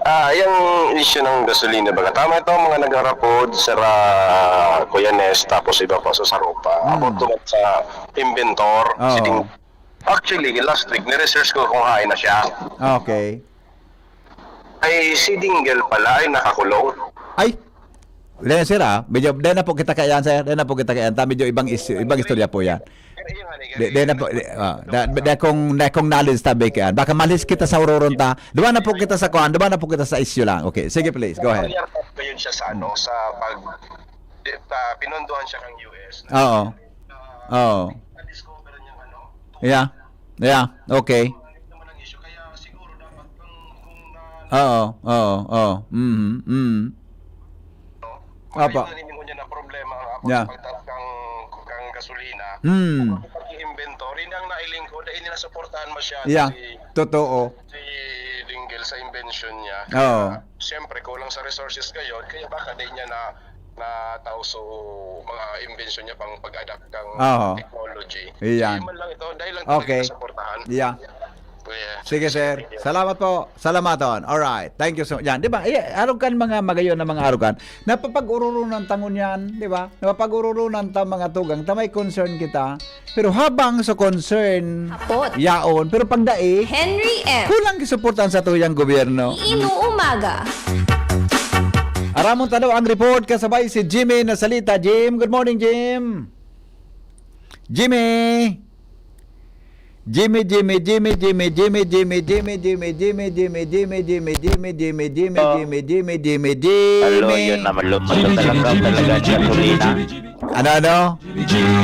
Ah, yung issue ng gasolina, baga tama ito, mga nagharapod, Sir, ah, Kuya Nes, tapos iba pa sa Saropa. Mm. About naman sa inventor, Oo. si Ding-, actually, last week, ni-research ko kung hain na siya. Okay. Ay, si Dingle pala ay nakakulong. Ay, dahil, sir, ah, medyo, dahil na po kita kaiyan, sir. Dahil na po kita kaiyan. Ta, medyo ibang issue, ibang istorya po yan. Di, di na po, di, ah, da, da, kung, da, kung knowledge tabi kaiyan. Baka malis kita sa ururon ta. Duwa na po kita sa kuan, duwa na po kita sa issue lang. Okay, sige, please, go ahead. Yun siya sa ano, sa pag, di, pa, pinondohan siya ng U S. Oo. Oo. Na-discover niya ano, Yeah. Yeah. Okay. naman ang issue. Kaya siguro dapat kung, kung na, Oo. Oo. Oo. Mhm. Mhm. no? Apa. Yung naniningon niya na problema ang ako Yeah. sa pagtaas kang, kang gasolina. Hmm. Pag-inventory nang nailingkod, ay nila suportahan masyado Yeah. si, Totoo. si Dingle sa invention niya. Oo. Siyempre, kulang sa resources ngayon, kaya baka di niya na natao so mga invention niya pang pag-adapt kang Oo. technology. Iyan. Hindi man lang ito, dahil lang Okay. talaga suportahan. Yeah. Yeah. Sige, sir. Salamat po. Salamaton. All right. Thank you so much. Yan, di ba? Eh, arogan mga magayon na mga arogan. Napapag-ururunan ta ngunyan, di ba? Napapag-ururunan ta mga tugang ta may concern kita. Pero habang sa concern, Hapot. Yaon. Pero pag dai, Henry M. Kulang gisuportahan sa tuyang gobyerno. Inuumaga. Aramon ta daw ang report kasabay si Jimmy na salita. Jim, good morning, Jim. Jimmy. Jimmy, Jimmy, Jimmy, Jimmy, Jimmy, Jimmy, Jimmy, Jimmy, Jimmy, Jimmy, Jimmy, Jimmy, Jimmy, Jimmy, Jimmy, Jimmy, Jimmy, Jimmy, Jimmy. Hello, yun naman, lumabas talaga, talaga, gasolina. Ano, ano?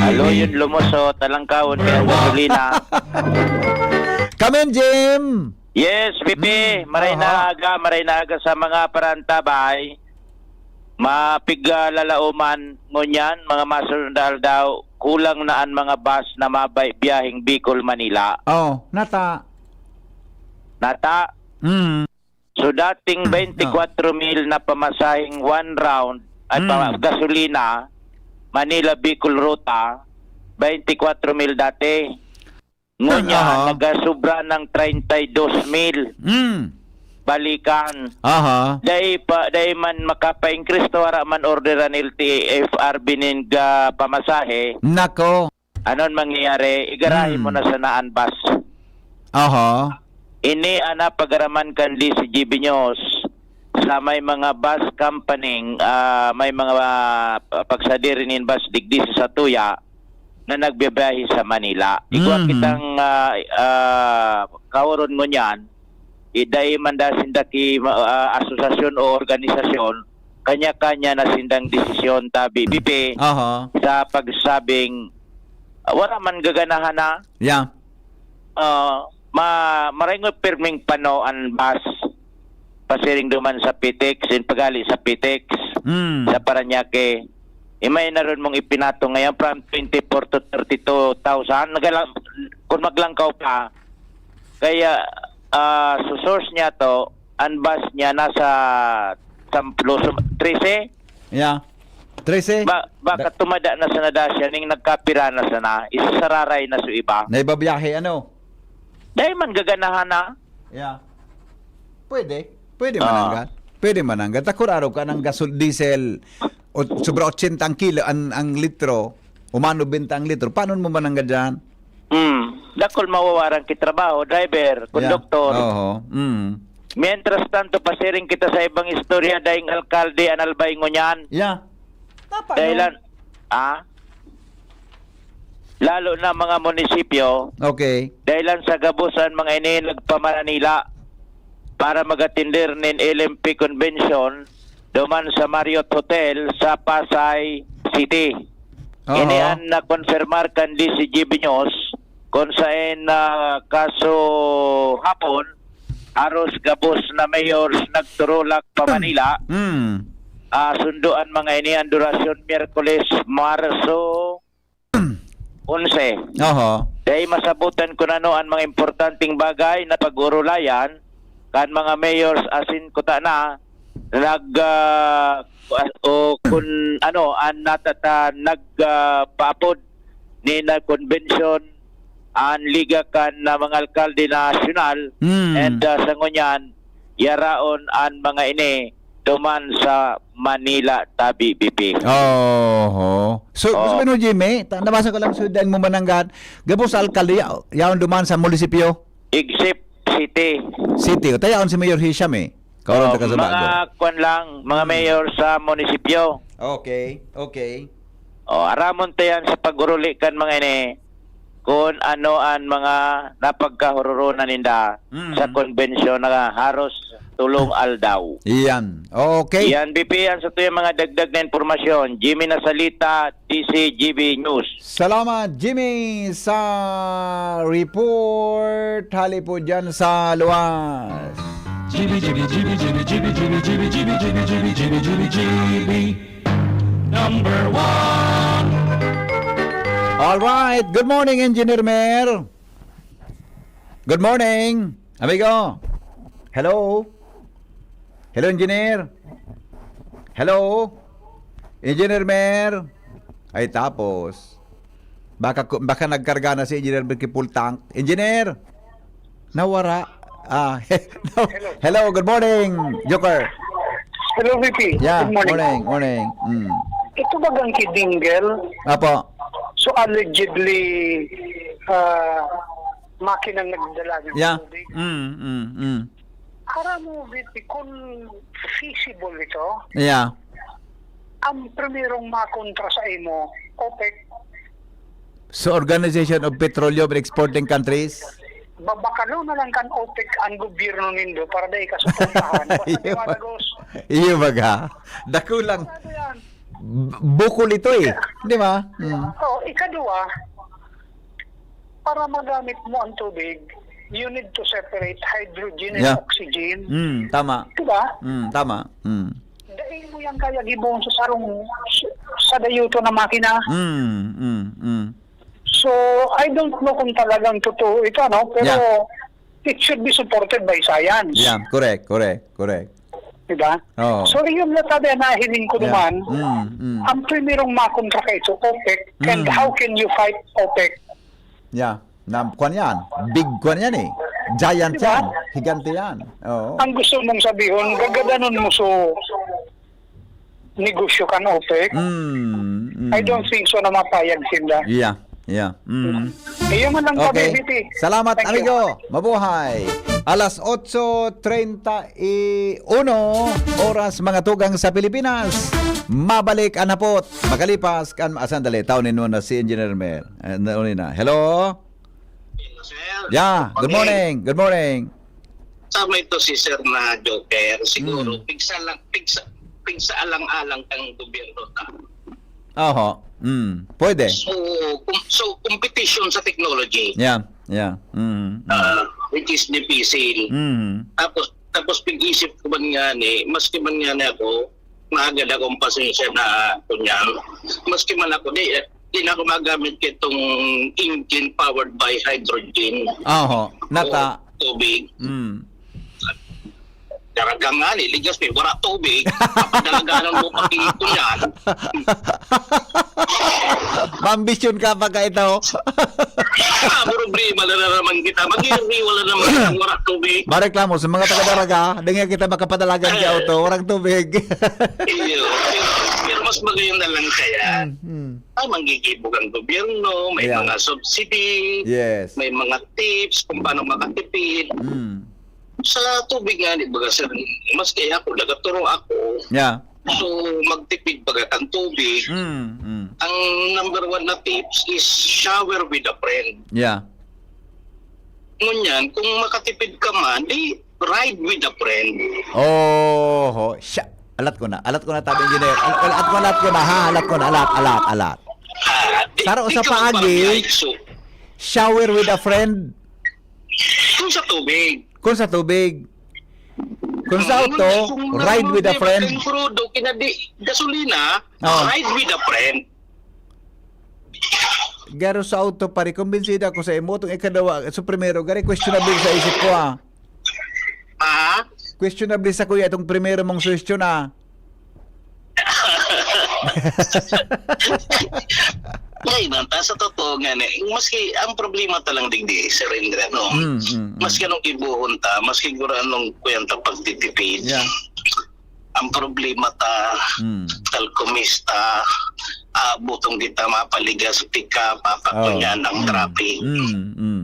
Hello, yun, lumuso, talangkawon, kaya gasolina. Kamen, Jim. Yes, Pipi, Mm, maray aha. na aga, maray na aga sa mga parantabay. Mapiglalauman ngunyan, mga masunod na aldaw, kulang na an mga bus na mabay biyaheng Bicol, Manila. Oh, nata. Nata, Mm. so dating Mm, twenty-four mil na pamasaheng one round at Mm. pa, gasolina, Manila Bicol ruta, twenty-four mil dati. Ngunyan, Aha. nagasubra ng treinta y dos mil. Mm. Balikan. Aha. Dai pa, dai man makapa-increase to, wara man order an L T F R B nin ga pamasahe. Nako. Anon mangyayari? Igarahe Hmm. mo na sana an bus. Aha. Ini ana pagaraman kan D C G B News sa may mga bus company, ah, may mga, ah, pagsadiri nin bus digdi sa satuya na nagbibiyahe sa Manila. Igwa Mhm. kitang, ah, ah, kaoron ngunyan, idai man da sinda ki, ah, asosasyon o organisasyon, kanya-kanya na sindang desisyon, tabi, Pipi, Aha. sa pagsabing, ah, wala man gaganahan na, Yeah. ah, ma, maringoy pirming pano an bus pasiring duman sa Pitex, in pagali sa Pitex, Mm. sa Parañaque. Imay na ron mong ipinato ngayon from twenty-four to thirty-two thousand. Nagala, kung maglangkaw pa, kaya, ah, so source niya to, an bus niya nasa samplo, sum-, trese? Yeah. Trese. Ba, baka tumada na sana da siya, ning nagkapira na sana, isasararay na sa iba. Naibabiyahe, ano? Dahil man gaganahan na. Yeah. Pwede. Pwede Ah. mananggal. Pwede mananggal. Takuraro ka ng gasol, diesel, o, sobra ochenta ang kilo, ang, ang litro. Umano benta ang litro. Paano mo mananggad dyan? Hmm. Dakul mawawaran ki trabaho, driver, Yeah. konduktor. Oho. Mm. Mientras tanto, pasiring kita sa ibang istorya, daing alkalde, an Albay ngunyan. Yeah. Tapa, Dahilan, no? ah? Lalo na mga munisipyo, Okay. dahilan sa gabos an mga ini nagpamaranila para mag-atender nin L M P Convention duman sa Marriott Hotel sa Pasay City. Oho. Ini an nakonfirmar kan D C G B News, kun saen, ah, kaso hapon, haros gabos na mayors nagturulak pa Manila. Mm. Ah, sundo an mga ini an durasyon Miyerkules, Marso onse. Oho. Dai masabotan kun ano an mga importanteng bagay na pag-orolayan kan mga mayors asin kuta na nag, ah, o kun ano an natata-, nag, ah, paapod ni na convention an Liga kan, ah, mga Alkalde Nasyonal. Mm. And, ah, sa ngunyan, yaraon an mga ini duman sa Manila tabi, B P. Oho. So, Oh. gusto mo, Jimmy, ta-, nabasa ko lang sa dahil mo mananggad, gabos sa alkalde, ya-, yaon duman sa munisipyo? Except city. City. O, tayaon si Mayor Hisham eh. Karon Oh, ta ka sa mga bago. kwan lang, mga Hmm. mayor sa munisipyo. Okay, okay. Oh, aramon ta yan sa pag-uruli kan mga ini, kun ano an mga napagkahururuna ninda Mm. sa konbensyon na haros tolong aldaw. Iyan. Okay. Iyan, B P, an satuyang mga dagdag na impormasyon. Jimmy Nasalita, D C G B News. Salamat, Jimmy, sa report. Hali po dyan sa luwas. G B, G B, G B, G B, G B, G B, G B, G B, G B, G B, G B, G B, G B. Number one. All right. Good morning, Engineer Mer. Good morning, amigo. Hello? Hello, Engineer? Hello? Engineer Mer? Ay, tapos. Baka ku-, baka nagkarga na si Engineer Mer ki full tank. Engineer? Nawara. Ah, hello. Hello. Hello, good morning, Joker. Hello, V P. Yeah, Good morning. morning, morning. Mm. Ito ba gang kidinggel? Apo. So, allegedly, ah, makinang nagdala ng Yeah. tubig? Mm, mm, mm. Aram mo, V P, kung feasible ito, Yeah. ang primerong makontra sa imo, OPEC. So, Organization of Petroleum Exporting Countries? Babakalo na lang kan OPEC ang gobyerno nindo para dai ka suportahan. Basta Iyo. di malagos. Iyo baga. Dakulang Ano yan? b-, bukol ito eh. Di ba? Mm. Oh, ikadua, para magamit mo ang tubig, you need to separate hydrogen and Yeah. oxygen. Mm, tama. Di ba? Mm, tama. Mm. Dai mo yan kaya gibohon sa sarong, sa dayuto na makina. Mm, mm, mm. So, I don't know kung talagang totoo ito, no? Pero Yeah. it should be supported by science. Yeah, correct, correct, correct. Di ba? Oo. So, iyon lang sabi ang nahiling ko Yeah. naman. Mm, mm. Ang primerong makontra ka ito, OPEC, and Mm. how can you fight OPEC? Yeah. Na, kwan yan. Big kwan yan eh. Giant Di ba? yan. Higante yan. Oo. Ang gusto mong sabihon, gagadanon mo so negosyo kan OPEC? Mm, mm. I don't think so na mapayag sila. Yeah, yeah. Mm. Iyo man lang Okay. sabi, V P. Salamat, Thank you. amigo. Mabuhay. Alas otso treinta y uno, oras mga tugang sa Pilipinas. Mabalik an hapot. Makalipas kan, ah, sandali, taon ni Nuna si Engineer Mer. Eh, na, na. Hello? Hello, sir. Yeah, good Morning. morning. Good morning. Tama ito si Sir na Joker. Siguro, Mm. pigsa lang, pigsa, pigsa alang-alang kang gobyerno ta. Oho. Mm. Pwede. So, com-, so, competition sa technology. Yeah, yeah. Mm, mm. Ah, which is difícil. Mm. Tapos, tapos pag-isip ko man nga ni, maski man nga ni ako, mahagad akong pasensya na kunyan. Maski man ako, di, di na ako magamit kitong engine powered by hydrogen Oho. Nata. o tubig. Mm. Talaga nga ni, ligas may wala tubig. Papadalaganan mo pati kunyan. Maambisyon ka pagka ito. Ah, problema na, na naman kita. Mag-iirri, wala naman ang wala tubig. Mareklamo sa mga taga-Daraga, di nga kita makapadalagan sa auto, walang tubig. Iyo, pero, pero Mas magayon na lang kaya. Mm, mm. Ah, manggigibo ang gobyerno, may Yeah. mga subsidy, Yes. may mga tips kung paano makatipid. Mm. Sa tubig nga, di ba, sir, maski ako, nagaturo ako. Yeah. So, magtipid baga kang tubig. Mm, mm. Ang number one na tips is shower with a friend. Yeah. Ngunyan, kung makatipid ka man, di ride with a friend. Oho, siya. Alat ko na. Alat ko na, tabi engineer. Al-, alat ko, alat ko na, ha? Alat ko na, alat, alat, alat. Ah, di, Saro di sa ka paagi, magparabiyay, so, shower with a friend. Kung sa tubig. Kung sa tubig. Kung sa Hmm, auto, kung ride with a nagmamaneho friend. Kang krudo, kinadi, gasolina, Oh. ride with a friend. Garo sa auto, pare, kumbinsido ako sa imo. Itong ikadawa, so primero, gari, questionable sa isip ko, ah. Ha? Questionable sa kuya itong primero mong suhestyon, ah. Ay, man, ta, sa totoo nga, eh, maski ang problema ta lang digdi, Sir Indra, no? Mm, mm, mm. Maski anong gibohon ta, maski guro anong kuyan ta pagtitipid. Yeah. Ang problema ta, Mm. kalkomista, ah, butong di ta mapaligas, pick up, papakunyan Oo. ang Mm. traffic. Mm, mm.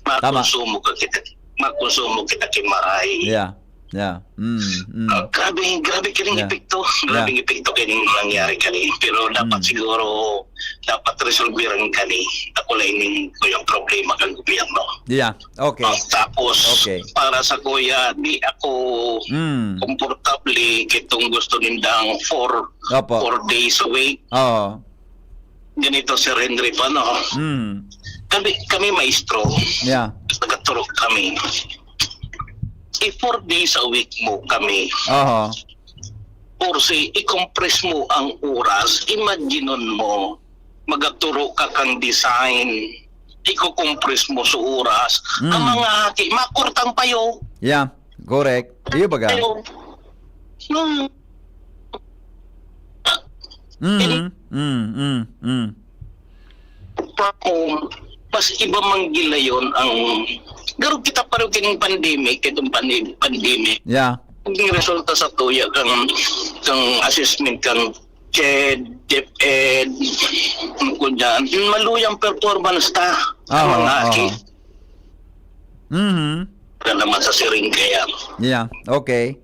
Tama. Makonsumo ka kita, makonsumo kita ki maray. Yeah. Yeah. Mm, mm. Ah, grabe, grabe kining Yeah. epekto. Grabe Yeah. epekto kining nangyari kani. Pero dapat Mm. siguro, dapat resolbiran kani. Ako lang ining kuyang problema kan gobyerno. Yeah. Okay. Ah, tapos, Okay. para sa kuya, di ako Mm. komportable kitong gusto nindang four, Opo. four days a week. Oo. Ganito, Sir Henry, pa, no? Mm. Kami, kami maestro. Yeah. Nagtuturo kami. I-four days a week mo kami. Aha. Or say, i-compress mo ang oras. Imaginon mo, magaturo ka kang design. Iko-compress mo sa oras. Mm. Ang mga haki, makurtang payo. Yeah, correct. Iyo baga. Payo. Hmm. Mhm. Mm, mm, mm. Platform, mas iba man gilayon ang, garo kita pareho kining pandemic, itong pande-, pandemic. Yeah. Naging resulta sa tuya kang, kang assessment kang CHED, DepEd, kung dyan, maluyang performance ta sa Ah, mga oo. aki. Mhm. Wala naman sa siring kaya. Yeah, okay.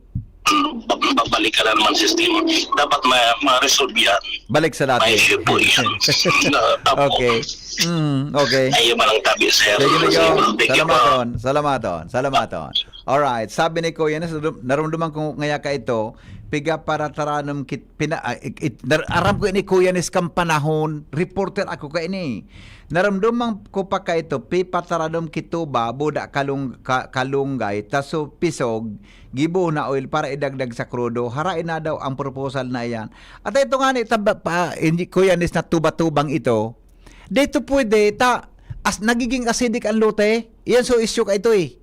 Bab-, babalik ka na naman sistema. Dapat ma-, ma-resolve yan. Balik sa dati. Maisip po yan. Na, tapos, Okay. Mm, okay. Ayun man ang tabi, sir. Sige, Sige, Migo. Thank you po. Salamaton. Salamaton. Salamaton. Alright. Sabi ni Kuya, nas-, narumduman ko ngaya ka ito, piga para taranom kit-, pina-, ah, ik-, it-, nar-, aram ko ini, Kuya, nis kan panahon, reporter ako ka ini. Narumduman ko pa ka ito, pipataranom ki tuba, buda kalung-, ka-, kalunggay, taso pisog, gibo na oil para idagdag sa krudo. Harain na daw ang proposal na iyan. At ito nga ni, taba-, pa, hindi, Kuya, nis na tuba-tubang ito. Dito pwede, ta, as, nagiging acidic ang lote. Iyan so issue ka ito eh.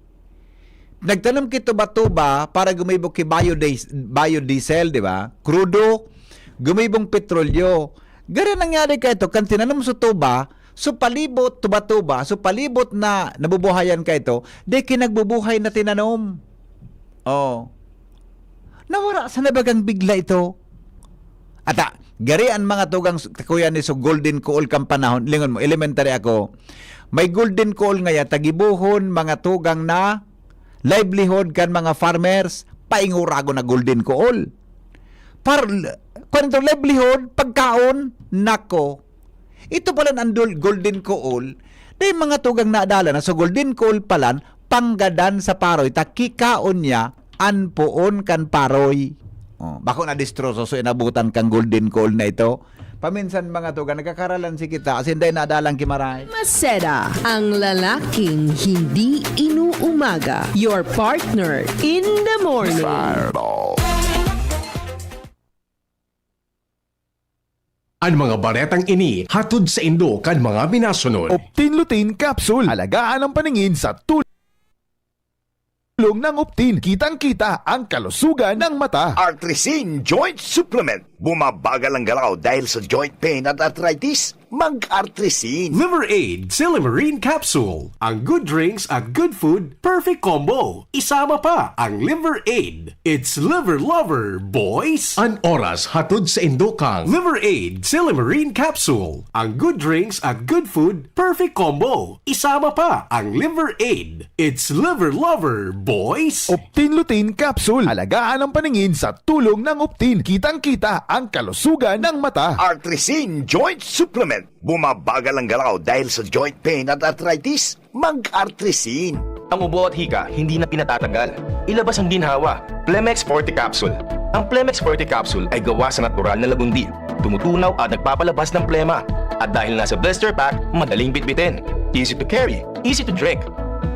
Nagtanom ki tuba-tuba para gumibo ki biodies-, biodiesel, di ba? Krudo, gumibong petrolyo. Garo nangyari ka ito, kan tinanom sa tuba, so palibot, tuba-tuba, so palibot na nabubuhayan ka ito, di ki nagbubuhay na tinanom. Oh. Nawara sa nabagang bigla ito. Ata, gari ang mga tugang s-, kuya ni so golden kool kan panahon, lingon mo, elementary ako. May golden kool ngaya, tagibuhon, mga tugang na livelihood kan mga farmers, paingurago na golden kool. Par-, kwan ito, livelihood, pagkaon, nako. Ito palan ang dol-, golden kool. Dai mga tugang nadala na sa golden kool palan, panggadan sa paroy, ta kikaon niya an poon kan paroy. Oh, bako na destroso so inabutan kang golden kool na ito. Paminsan mga tugang, nagkakaralan si kita, asin dai nadalang kimaray. Maceda, ang lalaking hindi inuumaga. Your partner in the morning. Fireball. An mga baretang ini hatod saindo kan mga minasunod. Optin Lutein Capsule. Alagaan ang paningin sa tulong ng Optin. Kitang-kita ang kalusugan ng mata. Artrisin Joint Supplement. Bumabagal ang galaw dahil sa joint pain at arthritis? Mag-Artrisin. Liver Aid, Silymarin Capsule. Ang good drinks at good food, perfect combo. Isama pa ang Liver Aid. It's Liver Lover, boys! An oras hatod sa indokang Liver Aid, Silymarin Capsule. Ang good drinks at good food, perfect combo. Isama pa ang Liver Aid. It's Liver Lover, boys! Optin Lutein Capsule. Alagaan ang paningin sa tulong ng Optin. Kitang-kita ang kalusugan ng mata. Artrisin Joint Supplement. Bumabagal ang galaw dahil sa joint pain at arthritis? Mag-Artrisin. Ang ubo at hika, hindi na pinatatanggal. Ilabas ang ginhawa. Plemex Forte Capsule. Ang Plemex Forte Capsule ay gawa sa natural na lagundi. Tumutunaw at nagpapalabas ng plema. At dahil nasa blister pack, madaling bitbitin. Easy to carry, easy to drink.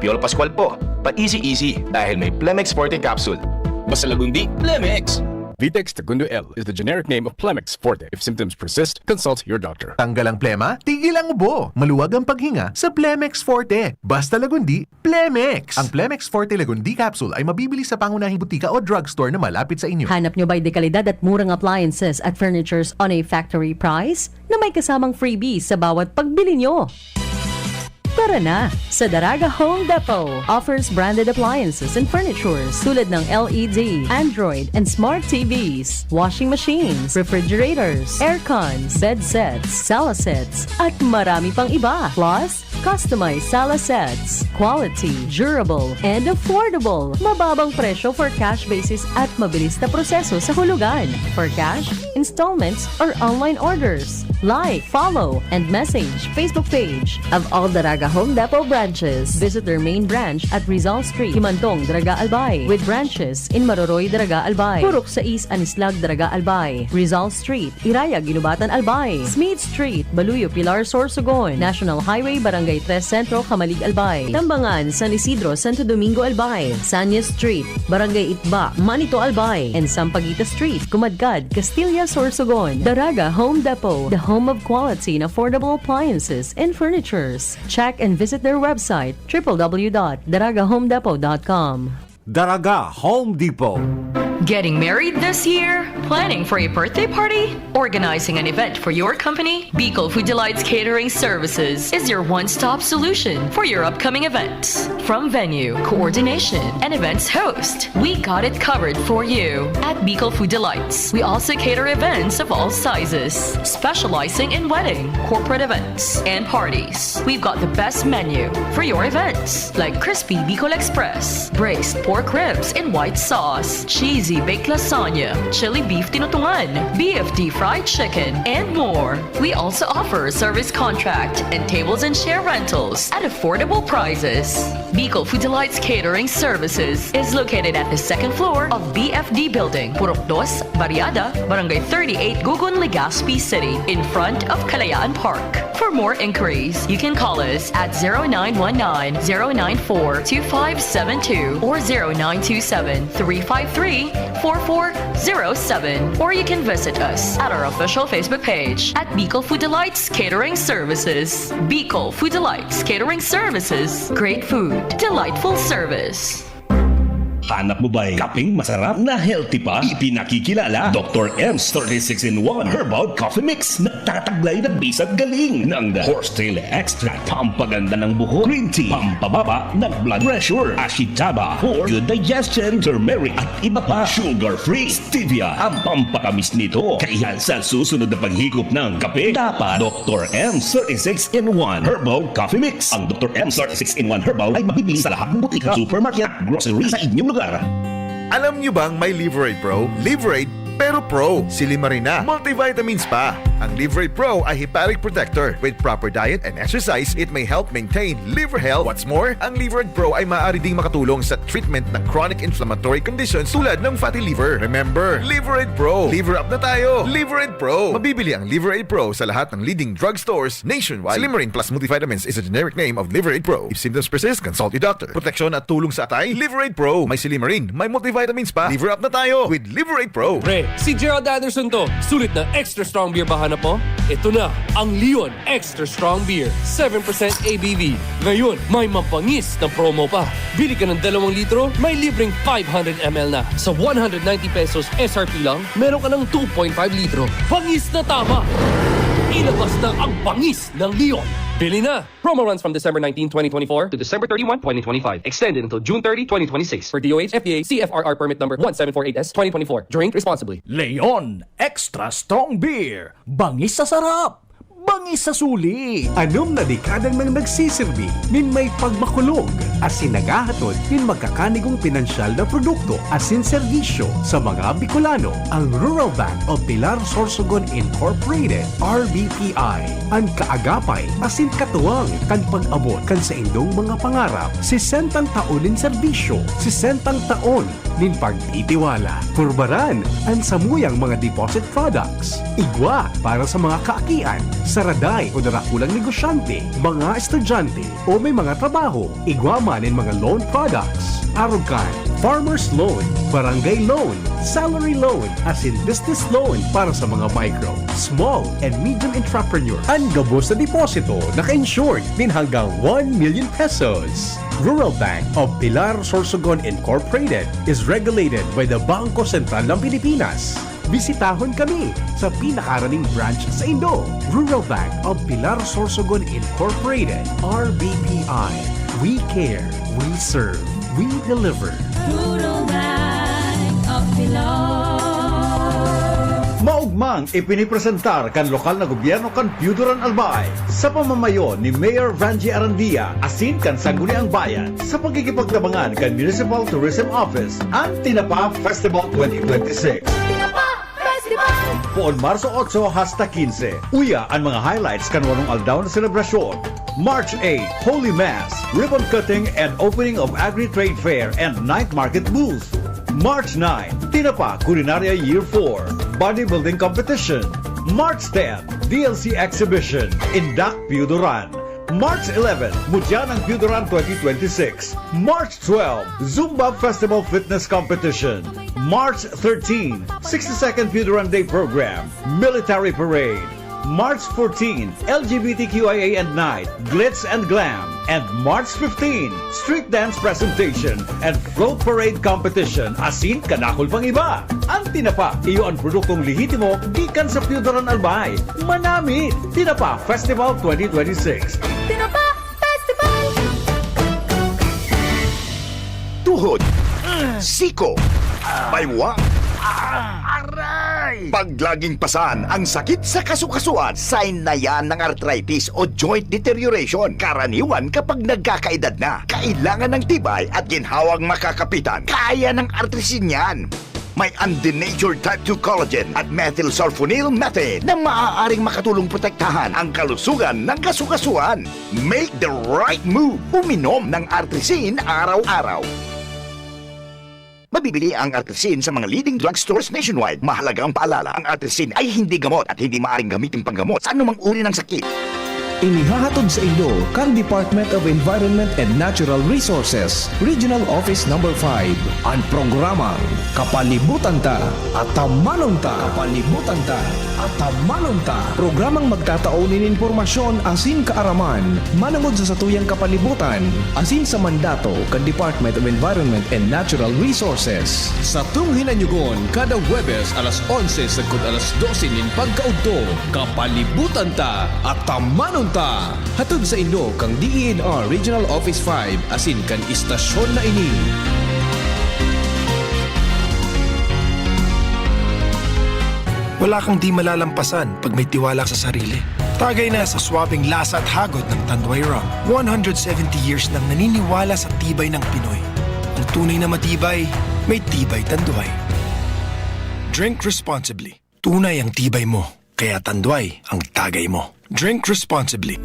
Piolo Pascual po, pa-easy-easy dahil may Plemex Forte Capsule. Basta lagundi, Plemex! Vitex Tagundo L is the generic name of Plemex Forte. If symptoms persist, consult your doctor. Tanggal ang plema, tigil ang ubo. Maluwag ang paghinga sa Plemex Forte. Basta lagundi, Plemex! Ang Plemex Forte Lagundi Capsule ay mabibili sa pangunahing butika o drugstore na malapit sa inyo. Hanap nyo ba'y dekalidad at murang appliances at furnitures on a factory price na may kasamang freebies sa bawat pagbili nyo? Tara na! Sa Daraga Home Depot offers branded appliances and furnitures tulad ng L E D, Android, and Smart T Vs, washing machines, refrigerators, aircons, bed sets, sala sets, at marami pang iba. Plus, customized sala sets. Quality, durable, and affordable. Mababang presyo for cash basis at mabilis na proseso sa hulugan. For cash, installments, or online orders. Like, follow, and message Facebook page of all Daraga Home Depot branches. Visit their main branch at Rizal Street, Himantong, Daraga, Albay, with branches in Maroroy, Daraga, Albay, Purok sais, Anislag, Daraga, Albay, Rizal Street, Iraya, Guinobatan, Albay, Smith Street, Baluyo, Pilar, Sorsogon, National Highway, Barangay tres Centro, Camalig, Albay, Tambangan, San Isidro, Santo Domingo, Albay, Sanya Street, Barangay Itba, Manito, Albay, and Sampaguita Street, Kumadkad, Castilla, Sorsogon. Daraga Home Depot, the home of quality and affordable appliances and furnitures. Check and visit their website, w w w dot daraga home depot dot com. Daraga Home Depot. Getting married this year? Planning for a birthday party? Organizing an event for your company? Bicol Food Delights Catering Services is your one-stop solution for your upcoming events. From venue, coordination, and events host, we got it covered for you. At Bicol Food Delights, we also cater events of all sizes, specializing in wedding, corporate events, and parties. We've got the best menu for your events, like crispy Bicol Express, braised pork ribs in white sauce, cheesy baked lasagna, chili beef tinutungan, B F D fried chicken, and more. We also offer service contract and tables and chair rentals at affordable prices. Bicol Food Delights Catering Services is located at the second floor of B F D Building, Purok Dos, Barriada, Barangay thirty-eight, Gugun, Legazpi City, in front of Kalayaan Park. For more inquiries, you can call us at zero nine one nine, zero nine four, two five seven two or zero nine two seven, three five three, four four zero seven. Or you can visit us at our official Facebook page at Bicol Food Delights Catering Services. Bicol Food Delights Catering Services. Great food, delightful service. Hanap mo ba'y kapeng masarap na healthy pa? Ipinakikilala, Doktor M's thirty-six in one Herbal Coffee Mix. Nagtataglay ng bisa at galing ng horsetail extract, pampaganda ng buhok, green tea, pampababa ng blood pressure, ashitaba for good digestion, turmeric at iba pa. Sugar-free, stevia ang pampatamis nito. Kaya sa susunod na paghikop ng kape, dapat Doktor M thirty-six in one Herbal Coffee Mix. Ang Doktor M thirty-six in one Herbal ay mabibili sa lahat ng butika, supermarket at grocery sa inyong lugar. Alam nyo bang may Liver Aid Pro? Liver Aid, pero Pro. Silymarin na. Multivitamins pa. Ang Liver Aid Pro ay hepatic protector. With proper diet and exercise, it may help maintain liver health. What's more, ang Liver Aid Pro ay maaari ding makatulong sa treatment ng chronic inflammatory conditions tulad ng fatty liver. Remember, Liver Aid Pro. Liver up na tayo. Liver Aid Pro. Mabibili ang Liver Aid Pro sa lahat ng leading drugstores nationwide. Silymarin Plus Multivitamins is a generic name of Liver Aid Pro. If symptoms persist, consult your doctor. Proteksyon at tulong sa atay, Liver Aid Pro. May silymarin, may multivitamins pa. Liver up na tayo with Liver Aid Pro. Pre, si Gerald Anderson to. Sulit na extra strong beer ba Na po? Ito na ang Leon Extra Strong Beer, seven percent A B V. Ngayon, may mabangis na promo pa. Bili ka ng dalawang litro, may libreng five hundred M L na. Sa one hundred ninety pesos S R P lang, meron ka ng two point five litro. Bangis na tama! Ilabas na ang bangis ng Leon. Bili na! Promo runs from December nineteen, twenty twenty-four to December thirty-one, twenty twenty-five. Extended until June thirty, twenty twenty-six. For D O H, F D A, C F R R permit number one seven four eight S twenty twenty-four. Drink responsibly. Leon Extra Strong Beer. Bangis sa sarap! Bangis sa suli! Anom na dekada nang nagsisirbi nin may pagmakulog asin naghahatod nin magkakanigong pinansyal na produkto asin serbisyo sa mga Bicolano. Ang Rural Bank of Pilar Sorsogon Incorporated, R B P I, an kaagapay asin katuwang kan pag-abot kan saindong mga pangarap. Sesentang taon nin serbisyo, sesentang taon nin pagtitiwala. Purbaran an samuyang mga deposit products. Igwa para sa mga kaakian, saraday o darakulang negosyante, mga estudyante o may mga trabaho. Igwa man nin mga loan products. Arog kan farmers loan, barangay loan, salary loan, asin business loan para sa mga micro, small, and medium entrepreneur. An gabos na deposito naka-insured nin hanggang one million pesos. Rural Bank of Pilar Sorsogon Incorporated is regulated by the Bangko Sentral ng Pilipinas. Bisitahon kami sa pinakaraning branch saindo. Rural Bank of Pilar Sorsogon Incorporated, R B P I. We care, we serve, we deliver. Rural Bank of Pilar. Maugmang ipinipresentar kan lokal na gobyerno kan Piyuduran, Albay, sa pamamayo ni Mayor Vangie Arandia, asin kan Sangguniang Bayan, sa pagkikipagtabangan kan Municipal Tourism Office, an Tinapa Festival twenty twenty-six. Tinapa Festival! Poon Marso otso hasta kinse. Uya an mga highlights kan walong aldaw na selebrasyon. March eight, Holy Mass, ribbon cutting and opening of Agri-Trade Fair and Night Market Booth. March nine, Tinapa Culinarya Year four, Bodybuilding Competition. March ten, D L C Exhibition, Indak Piyuduran. March eleven, Mutya ng Piyuduran twenty twenty-six. March twelve, Zumba Festival Fitness Competition. March thirteen, sixty-second Piyuduran Day Program, Military Parade. March fourteen, L G B T Q I A and Night, Glitz and Glam. And March fifteen, Street Dance Presentation and Float Parade Competition, asin kadakul pang iba. An Tinapa, iyo an produktong lehitimo gikan sa Piyuduran, Albay. Manami! Tinapa Festival twenty twenty-six. Tinapa Festival! Tuhod, siko, baywang, aray! Pag laging pasan ang sakit sa kasukasuan, sign na yan ng arthritis o joint deterioration. Karaniwan kapag nagkakaedad na, kailangan ng tibay at ginhawang makakapitan. Kaya ng Artrisin yan. May undenatured type two collagen at methylsulfonyl methane na maaaring makatulong protektahan ang kalusugan ng kasukasuan. Make the right move. Uminom ng Artrisin araw-araw. Mabibili ang Artrisin sa mga leading drugstores nationwide. Mahalagang paalala, ang Artrisin ay hindi gamot at hindi maaaring gamitin panggamot sa anumang uri ng sakit. Inihahatod sa inyo kan Department of Environment and Natural Resources, Regional Office Number five, an programang Kapalibutan Ta, Atamanon Ta. Kapalibutan Ta, Atamanon Ta. Programang magtatao nin impormasyon asin kaaraman manongod sa satuyang kapalibutan asin sa mandato kan Department of Environment and Natural Resources. Satong hinanyugon kada Huwebes alas onse sagkod alas dose nin pagkaudto. Kapalibutan Ta, Atamanon Ta. Hatod saindo kan D E N R Regional Office five asin kan istasyon na ini. Wala kang di malalampasan pag may tiwala sa sarili. Tagay na sa suwabing lasa at hagod ng Tanduay Rum. One hundred seventy years nang naniniwala sa tibay ng Pinoy. Ang tunay na matibay, may Tibay Tanduay. Drink responsibly. Tunay ang tibay mo, kaya Tanduay ang tagay mo. Drink responsibly.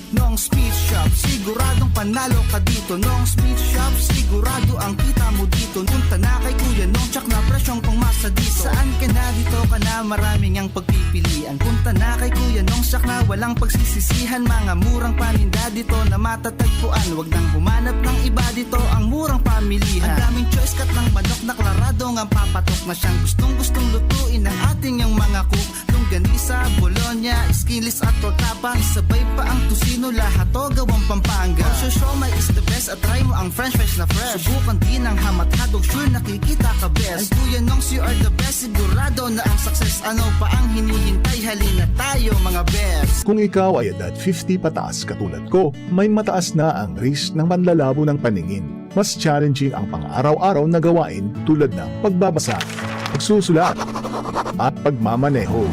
Nong's Meat Shop, siguradong panalo ka dito. Nong's Meat Shop, sigurado ang kita mo dito. Punta na kay Kuya Nong, tsak na presyong pangmasa dito. Saan ka na, dito ka na, maraming ang pagpipilian. Punta na kay Kuya Nong, tsak na walang pagsisisihan. Mga murang paninda dito na matatagpuan. Wag nang humanap ng iba dito, ang murang pamilihan. Ang daming choice, cut ng manok na klaradong ang papatok na siyang gustong-gustong lutuin ng ating yung mga cook. Kung Ganisa, Bologna, skinless at tortapang. Sabay pa ang tocino, lahat to gawang Pampanga. Ang siomai is the best at try mo ang french fries na fresh. Subukan din ang hamat-hadok, sure nakikita ka best. Ang Kuya Nongs, you are the best, sigurado na ang success. Ano pa ang hinihintay? Halina tayo, mga best. Kung ikaw ay edad fifty pataas katulad ko, may mataas na ang risk ng panlalabo ng paningin. Mas challenging ang pang-araw-araw na gawain tulad ng pagbabasa, pagsusulat, at pagmamaneho.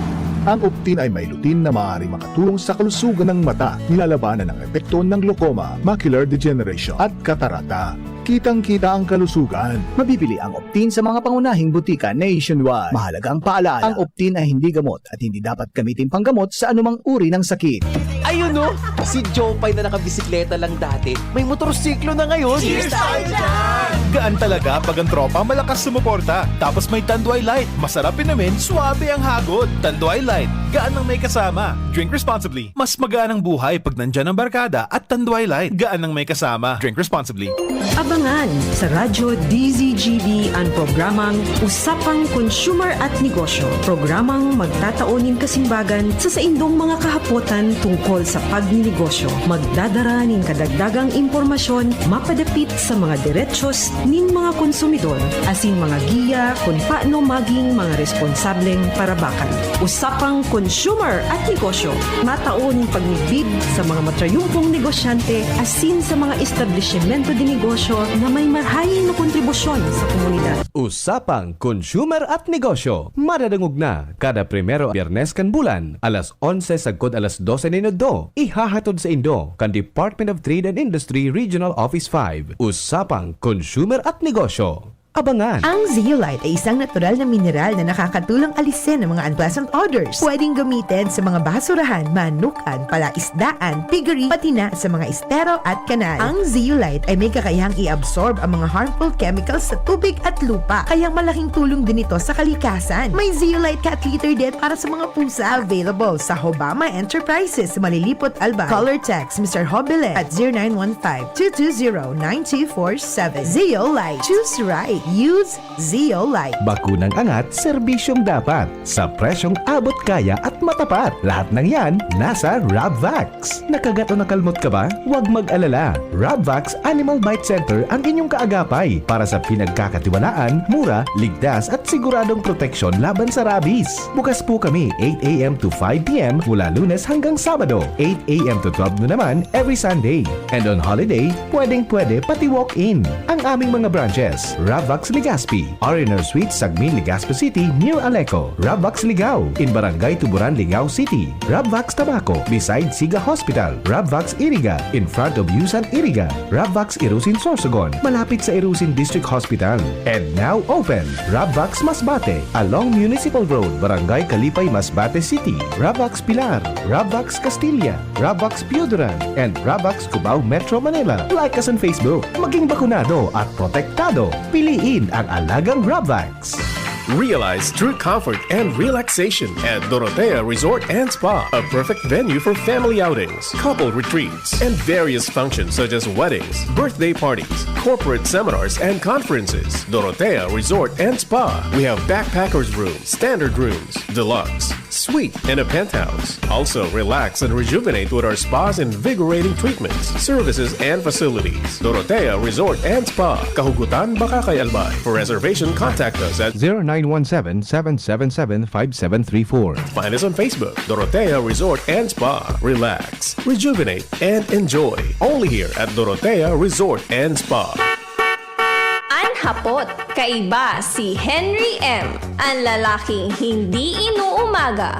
Ang Optin ay may lutein na maaaring makatulong sa kalusugan ng mata, nilalabanan ang epekto ng glaucoma, macular degeneration, at katarata. Kitang-kita ang kalusugan. Mabibili ang Optin sa mga pangunahing butika nationwide. Mahalagang paalala, ang Optin ay hindi gamot at hindi dapat gamitin panggamot sa anumang uri ng sakit. Ayun no, si Jopay na nakabisikleta lang dati, may motorsiklo na ngayon. Cheers tayo dyan! Gaan talaga pag ang tropa malakas sumuporta. Tapos may Tanduay Light, masarap inumin, suabe ang hagod. Tanduay Light, gaan ng may kasama. Drink responsibly. Mas magaan ang buhay pag nandyan ang barkada at Tanduay Light, gaan ng may kasama. Drink responsibly. Abangan sa Radyo D Z G B an programang Usapang Consumer at Negosyo, programang magtatao nin kasimbagan sa saindong mga kahapotan tungkol sa pagninegosyo, magdadara nin kadagdagang impormasyon mapadapit sa mga derechos nin mga konsumidor, asin mga giya kun paano maging mga responsableng parabakan. Usapang Consumer at Negosyo, matao nin pagmidbid sa mga matrayumpong negosyante asin sa mga establisimento de negosyo na may marhaing na kontribusyon sa komunidad. Usapang Consumer at Negosyo, madadangog na kada primero Biyernes kan bulan, alas onse sagkod alas dose nin udto, ihahatod saindo kan Department of Trade and Industry Regional Office five. Usapang Consumer at Negosyo. Abangan! Ang Zeolite ay isang natural na mineral na nakakatulong alisin ang mga unpleasant odors. Pwedeng gamitin sa mga basurahan, manukan, palaisdaan, piggery, pati na sa mga estero at kanal. Ang Zeolite ay may kakayahang i-absorb ang mga harmful chemicals sa tubig at lupa, kaya malaking tulong din ito sa kalikasan. May Zeolite Cat Litter din para sa mga pusa. Available sa Hobama Enterprises, Malilipot, Albay. Call or text Mister Hobile at zero nine one five, two two zero, nine two four seven. Zeolite. Choose right. Use Zeolite. Bakunang angat, serbisyong dapat, sa presyong abot kaya at matapat. Lahat ng yan, nasa Rabvax. Nakagat o nakalmot ka ba? Huwag mag-alala. Rabvax Animal Bite Center ang inyong kaagapay para sa pinagkakatiwalaan, mura, ligtas at siguradong proteksyon laban sa rabies. Bukas po kami eight a.m. to five p.m. mula Lunes hanggang Sabado, eight a.m. to twelve noon naman every Sunday. And on holiday, pwedeng-pwede pati walk-in. Ang aming mga branches, Rabvax Legazpi, R and R Suite, Sagmin, Legazpi City, near Aleco, Rabvax Ligao, in Barangay Tuburan, Ligao City, Rabvax Tabaco, beside Siga Hospital, Rabvax Iriga, in front of Yusan Iriga, Rabvax Irusin Sorsogon, malapit sa Irusin District Hospital. And now open, Rabvax Masbate, along Municipal Road, Barangay Kalipay, Masbate City, Rabvax Pilar, Rabvax Castilla, Rabvax Pioduran, and Rabvax Cubao, Metro Manila. Like us on Facebook. Maging bakunado at protektado. Piliin ang alagang Rabvax. Realize true comfort and relaxation at Dorotea Resort and Spa, a perfect venue for family outings, couple retreats, and various functions such as weddings, birthday parties, corporate seminars, and conferences. Dorotea Resort and Spa. We have backpackers room, standard rooms, deluxe, suite, and a penthouse. Also, relax and rejuvenate with our spa's invigorating treatments, services, and facilities. Dorotea Resort and Spa, Kahugutan, Bacacay, Albay. For reservation, contact us at zero nine one seven, seven seven seven, five seven three four. Find us on Facebook, Dorotea Resort and Spa. Relax, rejuvenate, and enjoy. Only here at Dorotea Resort and Spa. An hapot, kaiba si Henry M, an lalaking hindi inuumaga.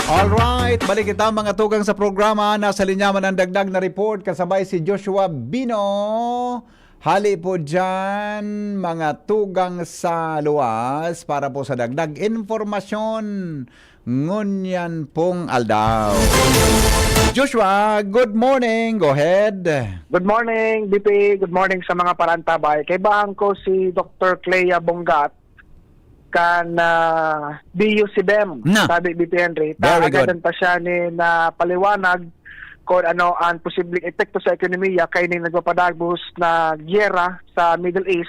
Alright, balik kita mga tugang sa programa. Nasa linya man ang dagdag na report kasabay si Joshua Bino. Hali po dyan, mga tugang sa luwas, para po sa dagdag impormasyon ngunyan pong aldaw. Joshua, good morning. Go ahead. Good morning, B P. Good morning sa mga parantabay. Kaibahan ko si Doctor Clea Bongat kan uh, B U C B E M, na. Sabi B P Henry. Very good. Taagadan pa siya ni na paliwanag kung ano ang posibleng epekto sa ekonomiya kay ning nagpapadagos na giyera sa Middle East,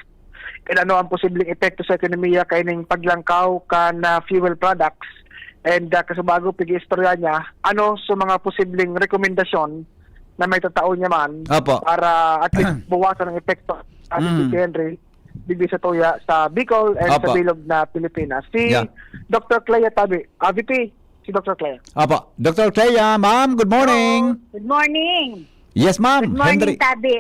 kung ano ang posibleng epekto sa ekonomiya kay ning paglangkaw kan uh, fuel products. And ah, kasubago pag-iistorya niya, ano sa mga posibleng rekomendasyon na may tatao niya man Opo. para at least bawasan ang epekto sa Mm. si Henry digdi sa tuya sa Bicol and sa Opo. bilog na Pilipinas. Si Yeah. Doctor Clea Tabi, ah, V P, si Doctor Clea. Opo. Doctor Clea, ma'am, good morning. Hello. Good morning. Yes, ma'am. Good morning, Henry. Tabi.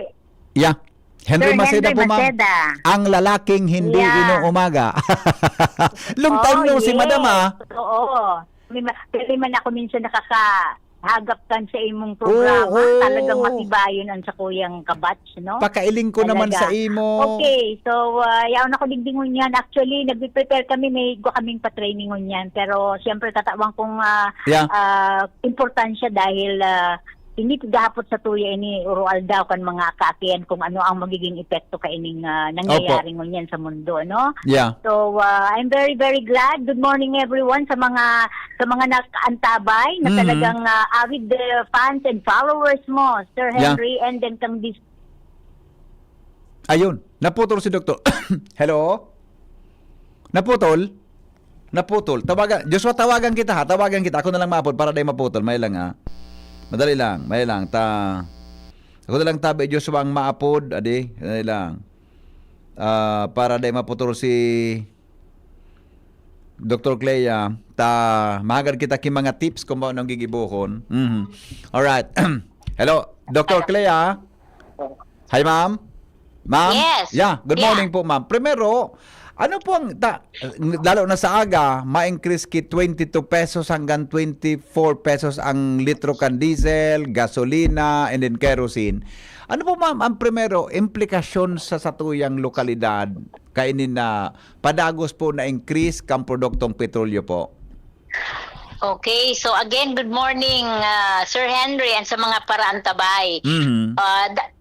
Yeah. Henry Sir Maceda Henry po, ma'am. Maceda. Ang lalaking hindi Yeah. inuumaga. Long time Oh, no si yes. madam, ah. Oo. May ma-, pwede man ako minsan nakakahagap kan sa imong programa. Oo. Talagang matibayon ang sakuyang kabatch, no? Pakailing ko naman Talaga. sa imo. Okay, so, ah, yaon ako digdi ngunyan. Actually, nagpe-prepare kami, may igwa kaming pa-training ngunyan. Pero, siyempre, tatawan kong, ah, Yeah. ah, importansya dahil, ah, ini gahapot sa tuya ini, oro-aldaw kan mga kaakian kung ano ang magiging epekto kaining, ah, nangyayari Opo. ngunyan sa mundo, no? Yeah. So, ah, I'm very, very glad. Good morning, everyone, sa mga, sa mga nakaantabay na Mhm. talagang, ah, avid, eh, fans and followers mo, Sir Yeah. Henry, and then kang dis- Ayun, naputol si Doktor. Hello? Naputol? Naputol. Tawagan, Joshua, tawagan kita, ha. Tawagan kita. Ako na lang maapod para di maputol. May lang, ha. Madali lang. May lang. Ta, ako na lang tabi, Joshua, ang maapod. Adi, madali lang. Ah, para di maputol si Doktor Clea. Ta, mahagad kita ki mga tips kung paano ang gigibuhon. Mhm. Alright. Hello, Doktor Clea. Hi, ma'am. Ma'am? Yes. Yeah, good Yeah. morning po, ma'am. Primero, ano po ang ta-, lalo na sa aga, ma-increase ki twenty-two pesos hanggang twenty-four pesos ang litro kan diesel, gasolina, and then kerosene. Ano po, ma'am, ang primero, implikasyon sa satuyang lokalidad kaini na padagos po na increase kan produktong petrolyo po? Okay, so again, good morning, ah, Sir Henry, and sa mga paraantabay. Mhm. Ah, da-,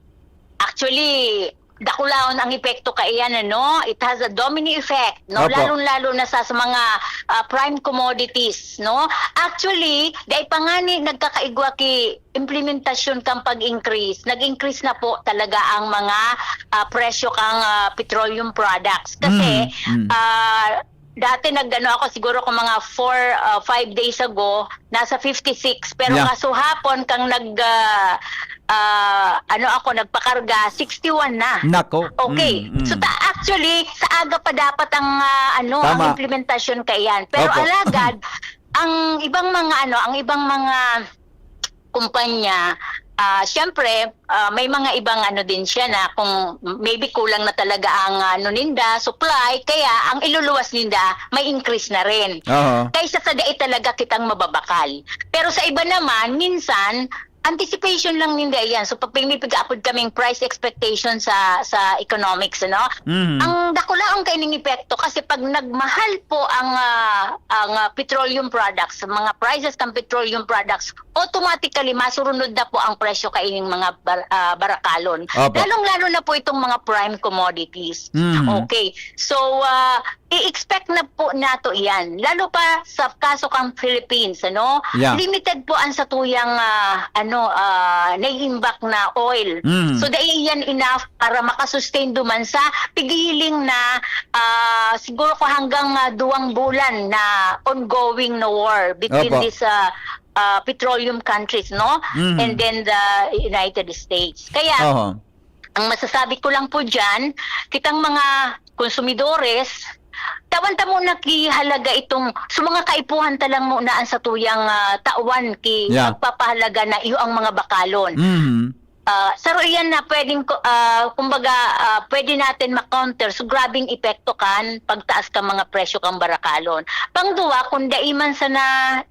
actually, dakulaon ang epekto kaiyan, ano? It has a domino effect, no? Opo. Lalong-lalo na sa, sa mga, ah, prime commodities, no? Actually, dai pa ngani nagkakaigwa ki implementasyon kan pag-increase. Nag-increase na po talaga ang mga, ah, presyo kang, ah, petroleum products. Kasi, Mm, mm. ah, dati nag-ano ako, siguro kung mga four, ah, five days ago, nasa fifty-six. Pero Yeah. kasuhapon kang nag, ah, ah, ano ako, nagpakarga, sixty-one na. Nako. Okay. Mm, mm. So, ta-, actually, sa aga pa dapat ang, ah, ano, ang Tama. implementasyon kaiyan. Pero Opo. alagad, ang ibang mga, ano, ang ibang mga kumpanya, ah, siyempre, ah, may mga ibang ano din siya na kung maybe kulang na talaga ang ano ninda, supply, kaya ang iluluwas ninda may increase na rin. Aha. Kaysa sa dai talaga kitang mababakal. Pero sa iba naman, minsan, anticipation lang ninda iyan. So, pag may pag-aapod kaming price expectation sa, sa economics, ano? Mhm. Ang dakulaon kaining epekto kasi pag nagmahal po ang, ah, ang, ah, petroleum products, mga prices ng petroleum products, automatically masurunod na po ang presyo kaining mga bar-, ah, barakalon. Opo. Lalong-lalo na po itong mga prime commodities. Mhm. Okay. So, ah, i-expect na po nato iyan. Lalo pa sa kaso kang Philippines, ano? Yeah. Limited po ang satuyang, ah, ano, ah, naiimbak na oil. Mm. So, dai iyan enough para makasustain duman sa pigiling na, ah, siguro ko hanggang, ah, duwang bulan na ongoing na war between Opo. these, ah, ah, petroleum countries, no? Mm. And then the United States. Kaya, Oho. ang masasabi ko lang po diyan, kitang mga konsumidores, tawan ta muna ki halaga itong, so mga kaipuhan ta lang muna ang satuyang, ah, tawan ki Yeah. magpapahalaga na iyo ang mga bakalon. Mhm. Ah, saro iyan na pwedeng ko, ah, kumbaga, ah, pwede natin ma-counter. So, grabing epekto kan pagtaas kan mga presyo kan barakalon. Pangduwa, kung dai man sana,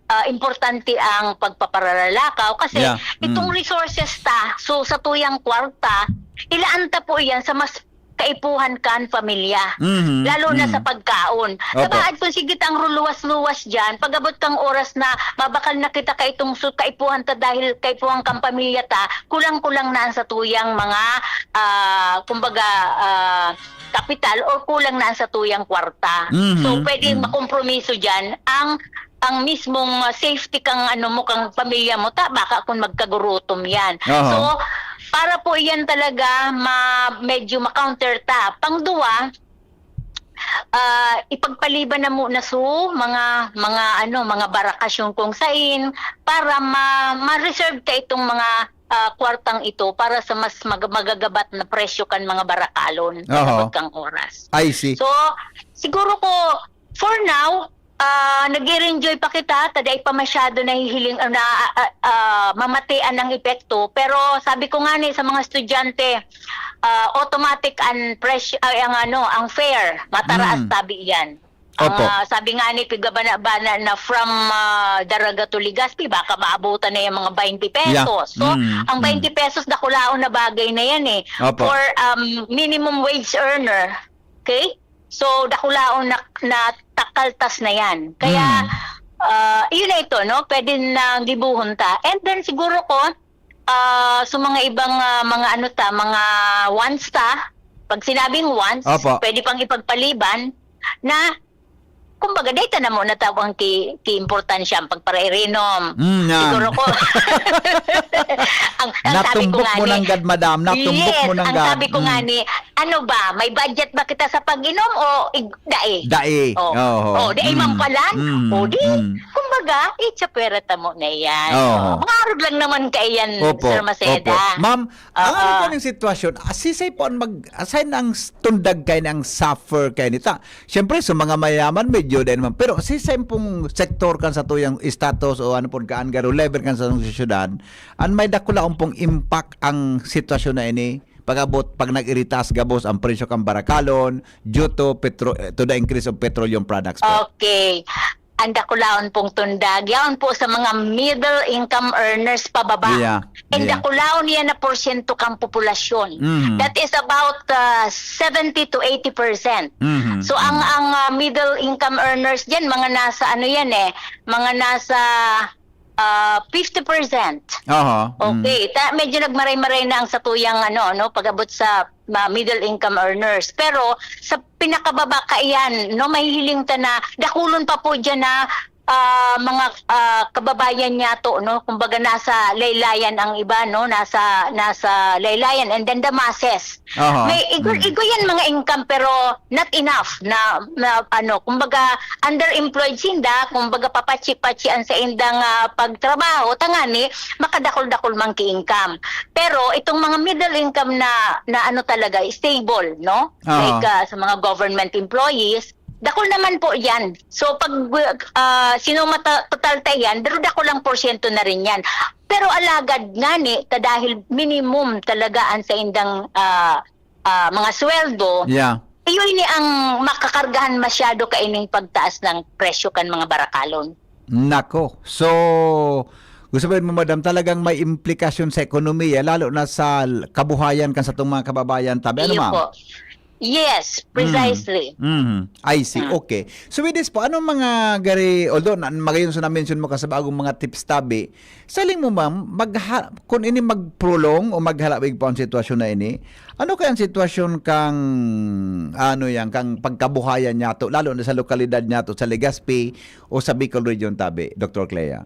ah, importante ang pagpapararalakaw, kasi Yeah. itong Mm. resources ta, so satuyang kwarta, ilaan ta po iyan sa mas kaipuhan kan pamilya. Mhm. Lalo na Mm. sa pagkaon. Opo. Tabaad kung sige tang ruluwas-luwas diyan, pag-abot kang oras na mabakal na kita kaitong su-, kaipuhan ta dahil kaipuhan kang pamilya ta, kulang-kulang na ang satuyang mga, ah, kumbaga, ah, kapital or kulang na ang satuyang kwarta. Mhm. So, pwedeng Mm. makompromiso diyan ang, ang mismong, ah, safety kang ano mo, kang pamilya mo, ta baka kung magkagurutom yan. Aha. So, para po iyan talaga ma-, medyo ma-counter ta. Pangduwa, ah, ipagpaliban na muna su mga, mga ano, mga barakasyon kung sain para ma ma-reserve ka itong mga, ah, kwartang ito para sa mas mag magagabat na presyo kan mga barakalon, Oho. pag-abot kang oras. I see. So, siguro ko, for now, ah, nag-e-enjoy pa kita, ta dai pa masyado nahihiling, ah, na, ah, ah, mamatian ang epekto. Pero sabi ko nga ni sa mga estudyante, ah, automatic ang presyo, ay, ang ano, ang fare, mataraas Mm. tabi iyan. Ang, Opo. ah, sabi nga ni pigabana-bana na from, ah, Daraga to Legazpi, baka maabutan na yung mga twenty Yeah. pesos. So, Mm, ang mm. twenty pesos, dakulaon na bagay na yan eh. Opo. For, um, minimum wage earner, okay? So, dakulaon na, na takaltas na yan. Kaya, Mm. ah, yun na ito, no? Pwede na gibuhon ta. And then, siguro ko, ah, sa mga ibang, ah, mga ano ta, mga wants ta, pag sinabing wants, Opo. pwede pang ipagpaliban na, kumbaga, data na muna tawang ki, ki importansya ang pagparairenom. Mm, yan. Siguro ko, ang, ang sabi ko Natumbok nga mo ni, nanggad, madam. Natumbok yes, mo ang nanggad. sabi ko nga Mm. ni, ano ba, may budget ba kita sa pag-inom o ig-, dai? Dai. Oh. Oho. Oh, dai man Mm. pala. Mm. O di, Mm. kumbaga, itsa pwera tamo na yan. Oho. Oh, mga arog lang naman kaiyan, Opo, Sir Maceda. opo. Ma'am, ang Oo. ano po ng sitwasyon, ah, sisay po ang mag, assign ang s-, tundag kayo ng suffer kayo nita? Siyempre, sa mga mayaman, medyo din naman. Pero sa isa pong sektor kan sa tuyang status o ano po, kaan garo level kan sa tuyang syudad, an may dakulaon pong impact ang sitwasyon na ini, pag-abot, pag nag-iritas gabos ang presyo kan barakalon due to petro-, to the increase of petroleum products po. Okay. Ang dakulaon pong tundag, yaon po sa mga middle income earners pababa. Yeah. And Yeah. dakulaon yan na porsyento kang populasyon. Mhm. That is about, ah, seventy to eighty percent. Mhm. So, ang, Mhm. ang, ah, middle income earners diyan, mga nasa ano yan eh, mga nasa, ah, fifty percent. Aha. Mm. Okay. Ta-, medyo nagmaray-maray na ang satuyang ano, no, pag-abot sa, ah, middle income earners. Pero sa pinakababa kaiyan, no, mahihiling ta na dakulon pa po diyan na, ah, mga, ah, kababayan niyato, no? Kumbaga, nasa laylayan ang iba, no? Nasa, nasa laylayan, and then the masses. Aha. May igo, Mm. igo yan mga income, pero not enough na, na ano, kumbaga, underemployed sinda, kumbaga, papatsi-patsi ang saindang, ah, pagtrabaho, tangani, makadakol-dakol man ki income. Pero itong mga middle income na, na ano talaga, stable, no? Aha. Like, ah, sa mga government employees, dakol naman po yan. So, pag, ah, sinuma ta-, total ta yan, pero dakol ang porsyento na rin yan. Pero alagad ngani, ta dahil minimum talaga ang saindang, ah, ah, mga sweldo, Yeah. iyo ini ang makakargahan masyado kaining pagtaas ng presyo kan mga barakalon. Nako. So, gusto mo, madam, talagang may implikasyon sa ekonomiya, lalo na sa l-, kabuhayan kan satong mga kababayan tabi. Ano, Iyo ma'am? po. Yes, Mm. precisely. Mm. I see. Mm. Okay. So, with this po, anong mga gari, although na, magayon sa na-mention mo ka sa bagong mga tips tabi, sa hiling mo, ma'am, magha-, kung ini mag-prolong o maghalawig pa ang sitwasyon na ini, ano kaya ang sitwasyon kang, ano yan, kang pagkabuhayan niyato, lalo na sa lokalidad niyato, sa Legazpi o sa Bicol Region tabi, Doktor Clea?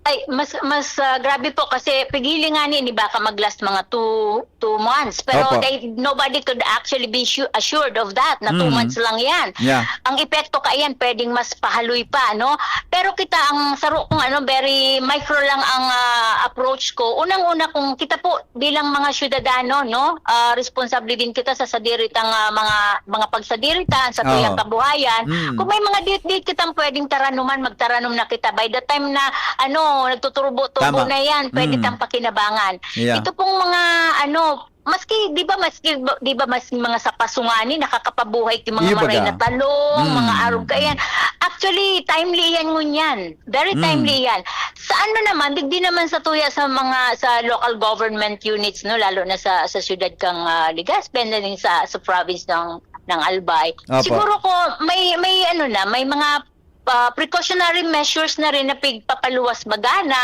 Ay, mas, mas, ah, grabe po kasi pighiling ngani ni baka mag-last mga two, two months. Pero Opo. they, nobody could actually be su-, assured of that, na two Mm. months lang yan. Yeah. Ang epekto kaiyan, pwedeng mas pahaloy pa, no? Pero kita, ang saro kong ano, very micro lang ang, ah, approach ko. Unang-una, kung kita po bilang mga syudadano, no, ah, responsable din kita sa sadiri tang, ah, mga, mga pagsadiritan, sa tuyang Oo. kabuhayan. Mm. Kung may mga diit-diit kitang pwedeng taranuman, magtaranom na kita. By the time na, ano, nagtuturbo-turbo Tama. na yan, pwede Mm. tang pakinabangan. Yeah. Ito pong mga, ano, maski, di ba, maski, di ba, mas mga sapasungani, nakakapabuhay yung mga Iyo maray baga. na talong, Mm. mga arog, kaya yan. Actually, timely yan ngunyan. Very Mm. timely yan. Sa ano naman, digdi naman sa tuya sa mga, sa local government units, no, lalo na sa, sa siyudad kang, ah, Legazpi, and then sa, sa province ng, ng Albay. Opo. Siguro ko may, may ano na, may mga, ah, precautionary measures na rin na pigpapaluwas baga na,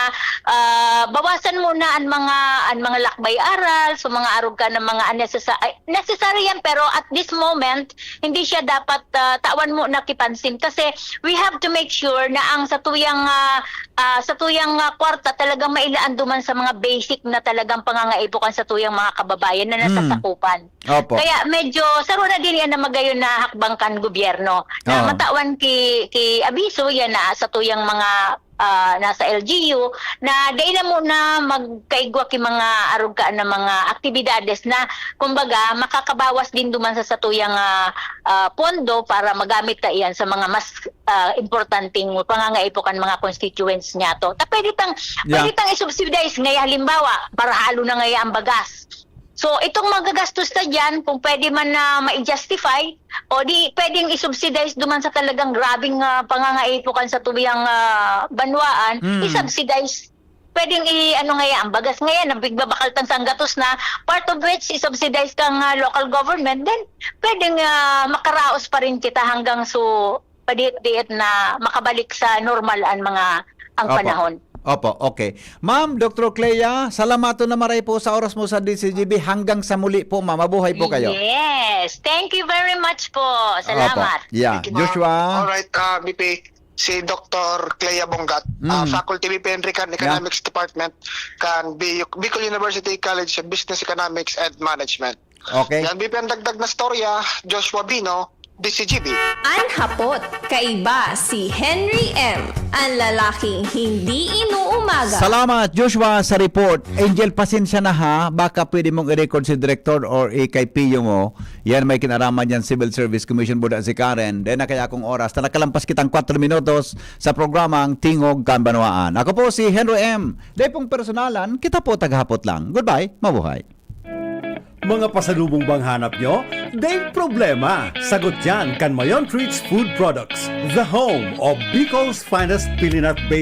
ah, bawasan muna ang mga, ang mga lakbay aral, so mga arog ka ng mga unnecessary, ay, necessary yan, pero at this moment, hindi siya dapat, ah, tawan mo na kipansin kasi we have to make sure na ang satuyang, ah, ah, sa tuyang, ah, kwarta talagang mailaan duman sa mga basic na talagang pangangaipo kan sa tuyang mga kababayan na Hmm. nasasakupan. Opo. Kaya medyo saro na din yan na magayon na hakbang kan gobyerno na Oo. matawan ki, ki abiso yan na sa tuyang mga, ah, nasa L G U na dai na muna magkaigwa ki mga arog ka na mga aktibidades na kumbaga makakabawas din duman sa satuyang, ah, ah, pondo para magamit ta iyan sa mga mas, ah, importanteng pangangaipo kan mga constituents niya to. Ta pwede tang, Yeah. pwede tang i-subsidize ngaya halimbawa, para halo na ngaya ang bagas. So, itong magagastos na diyan, kung pwede man na mai-justify, o di pwedeng i-subsidize duman sa talagang grabeng, ah, pangangaipo kan sa tuyang, ah, banwaan, Mm. i-subsidize. Pwedeng i-ano ngaya, ang bagas ngayon, ang pigbabakal tang sanggatos na, part of which i-subsidize kang, ah, local government, then pwedeng, ah, makaraos pa rin kita hanggang so, padiit-diit na makabalik sa normal ang mga, ang Opo. panahon. Opo, okay. Ma'am, Doktor Clea, salamaton na maray po sa oras mo sa D C G B. Hanggang sa muli po, ma'am. Mabuhay po kayo. Yes. Thank you very much po. Salamat. Opo. Yeah. Thank you, ma'am. Joshua? Alright, ah, B P, si Doktor Clea Bongat, ah, Mm. Faculty B P Henry kan Yeah. Economics Department kan Bi-, Bicol University College of Business Economics and Management. Okay. Yan, B P, ang dagdag na storya, Joshua Bino, D C G B. An hapot, kaiba si Henry M, an lalaking hindi inuumaga. Salamat, Joshua, sa report. Angel, pasensya na ha. Baka pwede mong i-record si Director or i-, kay P U mo. Yan, may kinaraman yan, Civil Service Commission, buda si Karen. Then, na kaya akong oras. Na nakalampas kitang kwatro minutos sa programang Tingog kan Banwaan. Ako po si Henry M. Dai pong personalan, kita po tagahapot lang. Goodbye, mabuhay. Mga pasalubong bang hanap nyo? Dai problema! Sagot yan kan Mayon Treats Food Products, the home of Bicol's finest pilinat